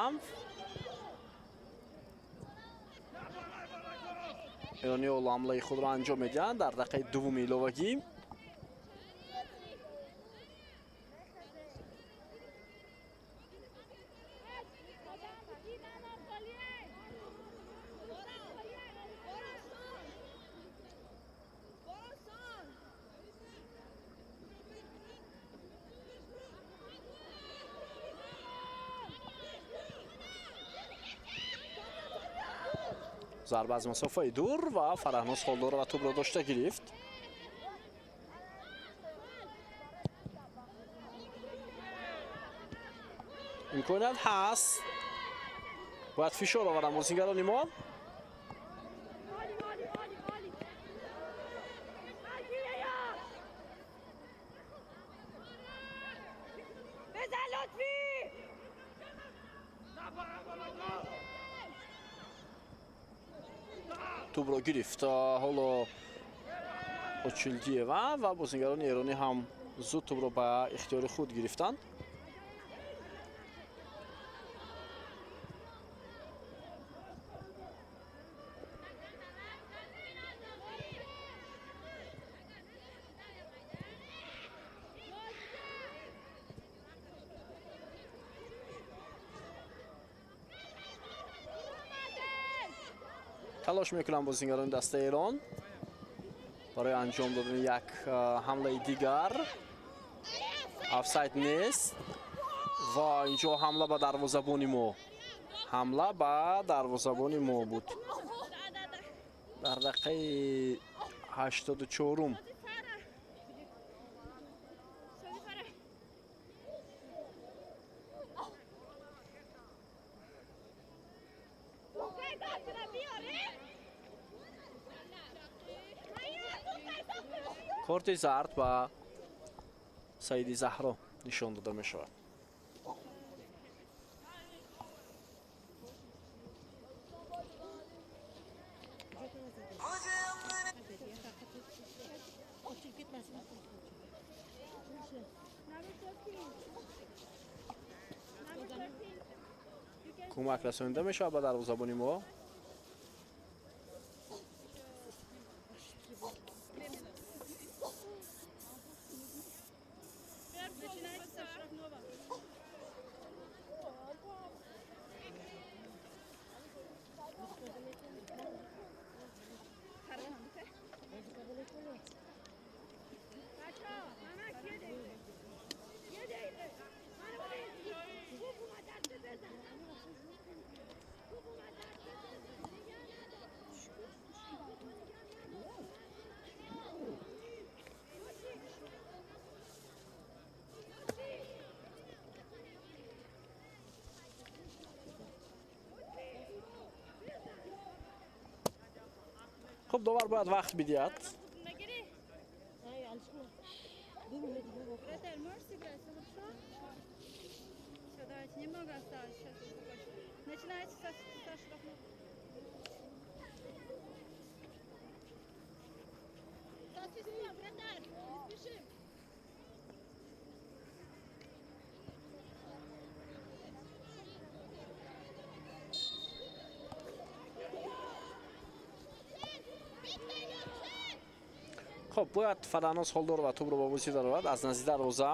Эрониҳо ҳоло ҳамлаи худро анҷом медиҳанд дар дақиқаи дуввуми иловагӣ. Зарба аз масофаи дур ва Фараҳноз Холдорова тӯбро дошта гирифт. Имконият ҳаст, бояд фишор оваранд бозингарони мо. عالی عالی عالی عالی هر یار بزن لطفی. Тӯбро гирифт ҳоло Очилдиева ва бозингарони эронӣ ҳам зуд тӯбро ба ихтиёри худ гирифтанд. Талош мекунанд бозингарони дастаи Эрон барои анҷом додани як ҳамлаи дигар. Офсайд нест ва инҷо ҳамла ба дарвозабони мо, ҳамла ба дарвозабони мо буд дар дақиқаи 84-ум. Корти зард ба Саиди Заҳро нишон дода мешавад. Кӯмак расонида мешавад ба дарвозабони мо. Хуб, довар бояд вақт бидиҳад. Хуб, бояд Фараҳноз Ҳолдорова тӯбро ба бозӣ дарорад аз назди дарвоза.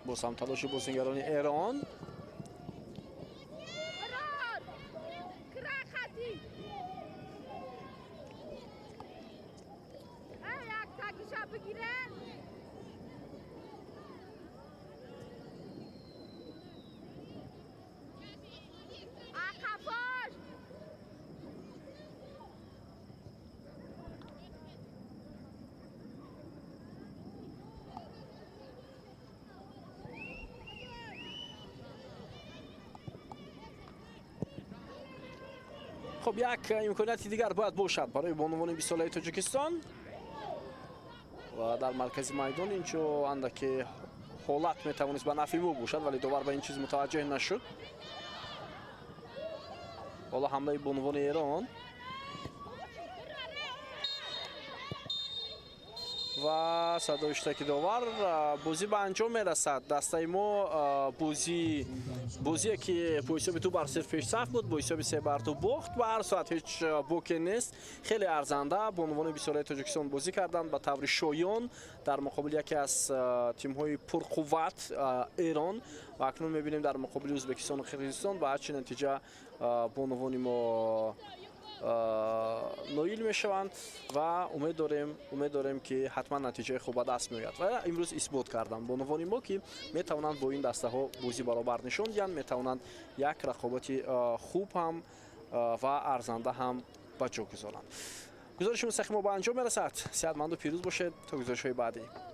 Боз ҳам талоши бозингарони Эрон. Хуб, як имконияти дигар бояд бошад барои бонувони бистсолаи Тоҷикистон ва дар маркази майдон инчо андаке ҳолат метавонист ба нафъи ӯ бошад, вале довар ба ин чиз мутаваҷҷеҳ нашуд. Ҳоло ҳамлаи бонувони Эрон ва садои иштироки довар, бозӣ ба анҷом мерасад. Дастаи мо бозие ки бо ҳисоби 2-0 пешсаф буд, бо ҳисоби 3-2 бохт. Ба ҳар соат ҳеҷ боке нест. Хеле арзанда бонувони бисёраи Тоҷикистон бозӣ карданд ба таври шоён дар муқобили яке аз тимҳои пурқувват Эрон ва акнун мебинем дар муқобили Ӯзбекистону Қирғизистон ба ҳарчи натиҷа бонувони мо ноил мешаванд ва умед дорем, ки ҳатман натиҷаи хуб ба даст меояд. Ва имрӯз исбот карданд бонувони мо, ки метавонанд бо ин дастаҳо бозӣ баробар нишон диҳанд, метавонанд як рақобати хуб ҳам ва арзанда ҳам ба ҷо гузоранд. Гузориши мустақим мо ба анҷом мерасад. Сеҳатманду пирӯз бошед то гузоришҳои баъдӣ.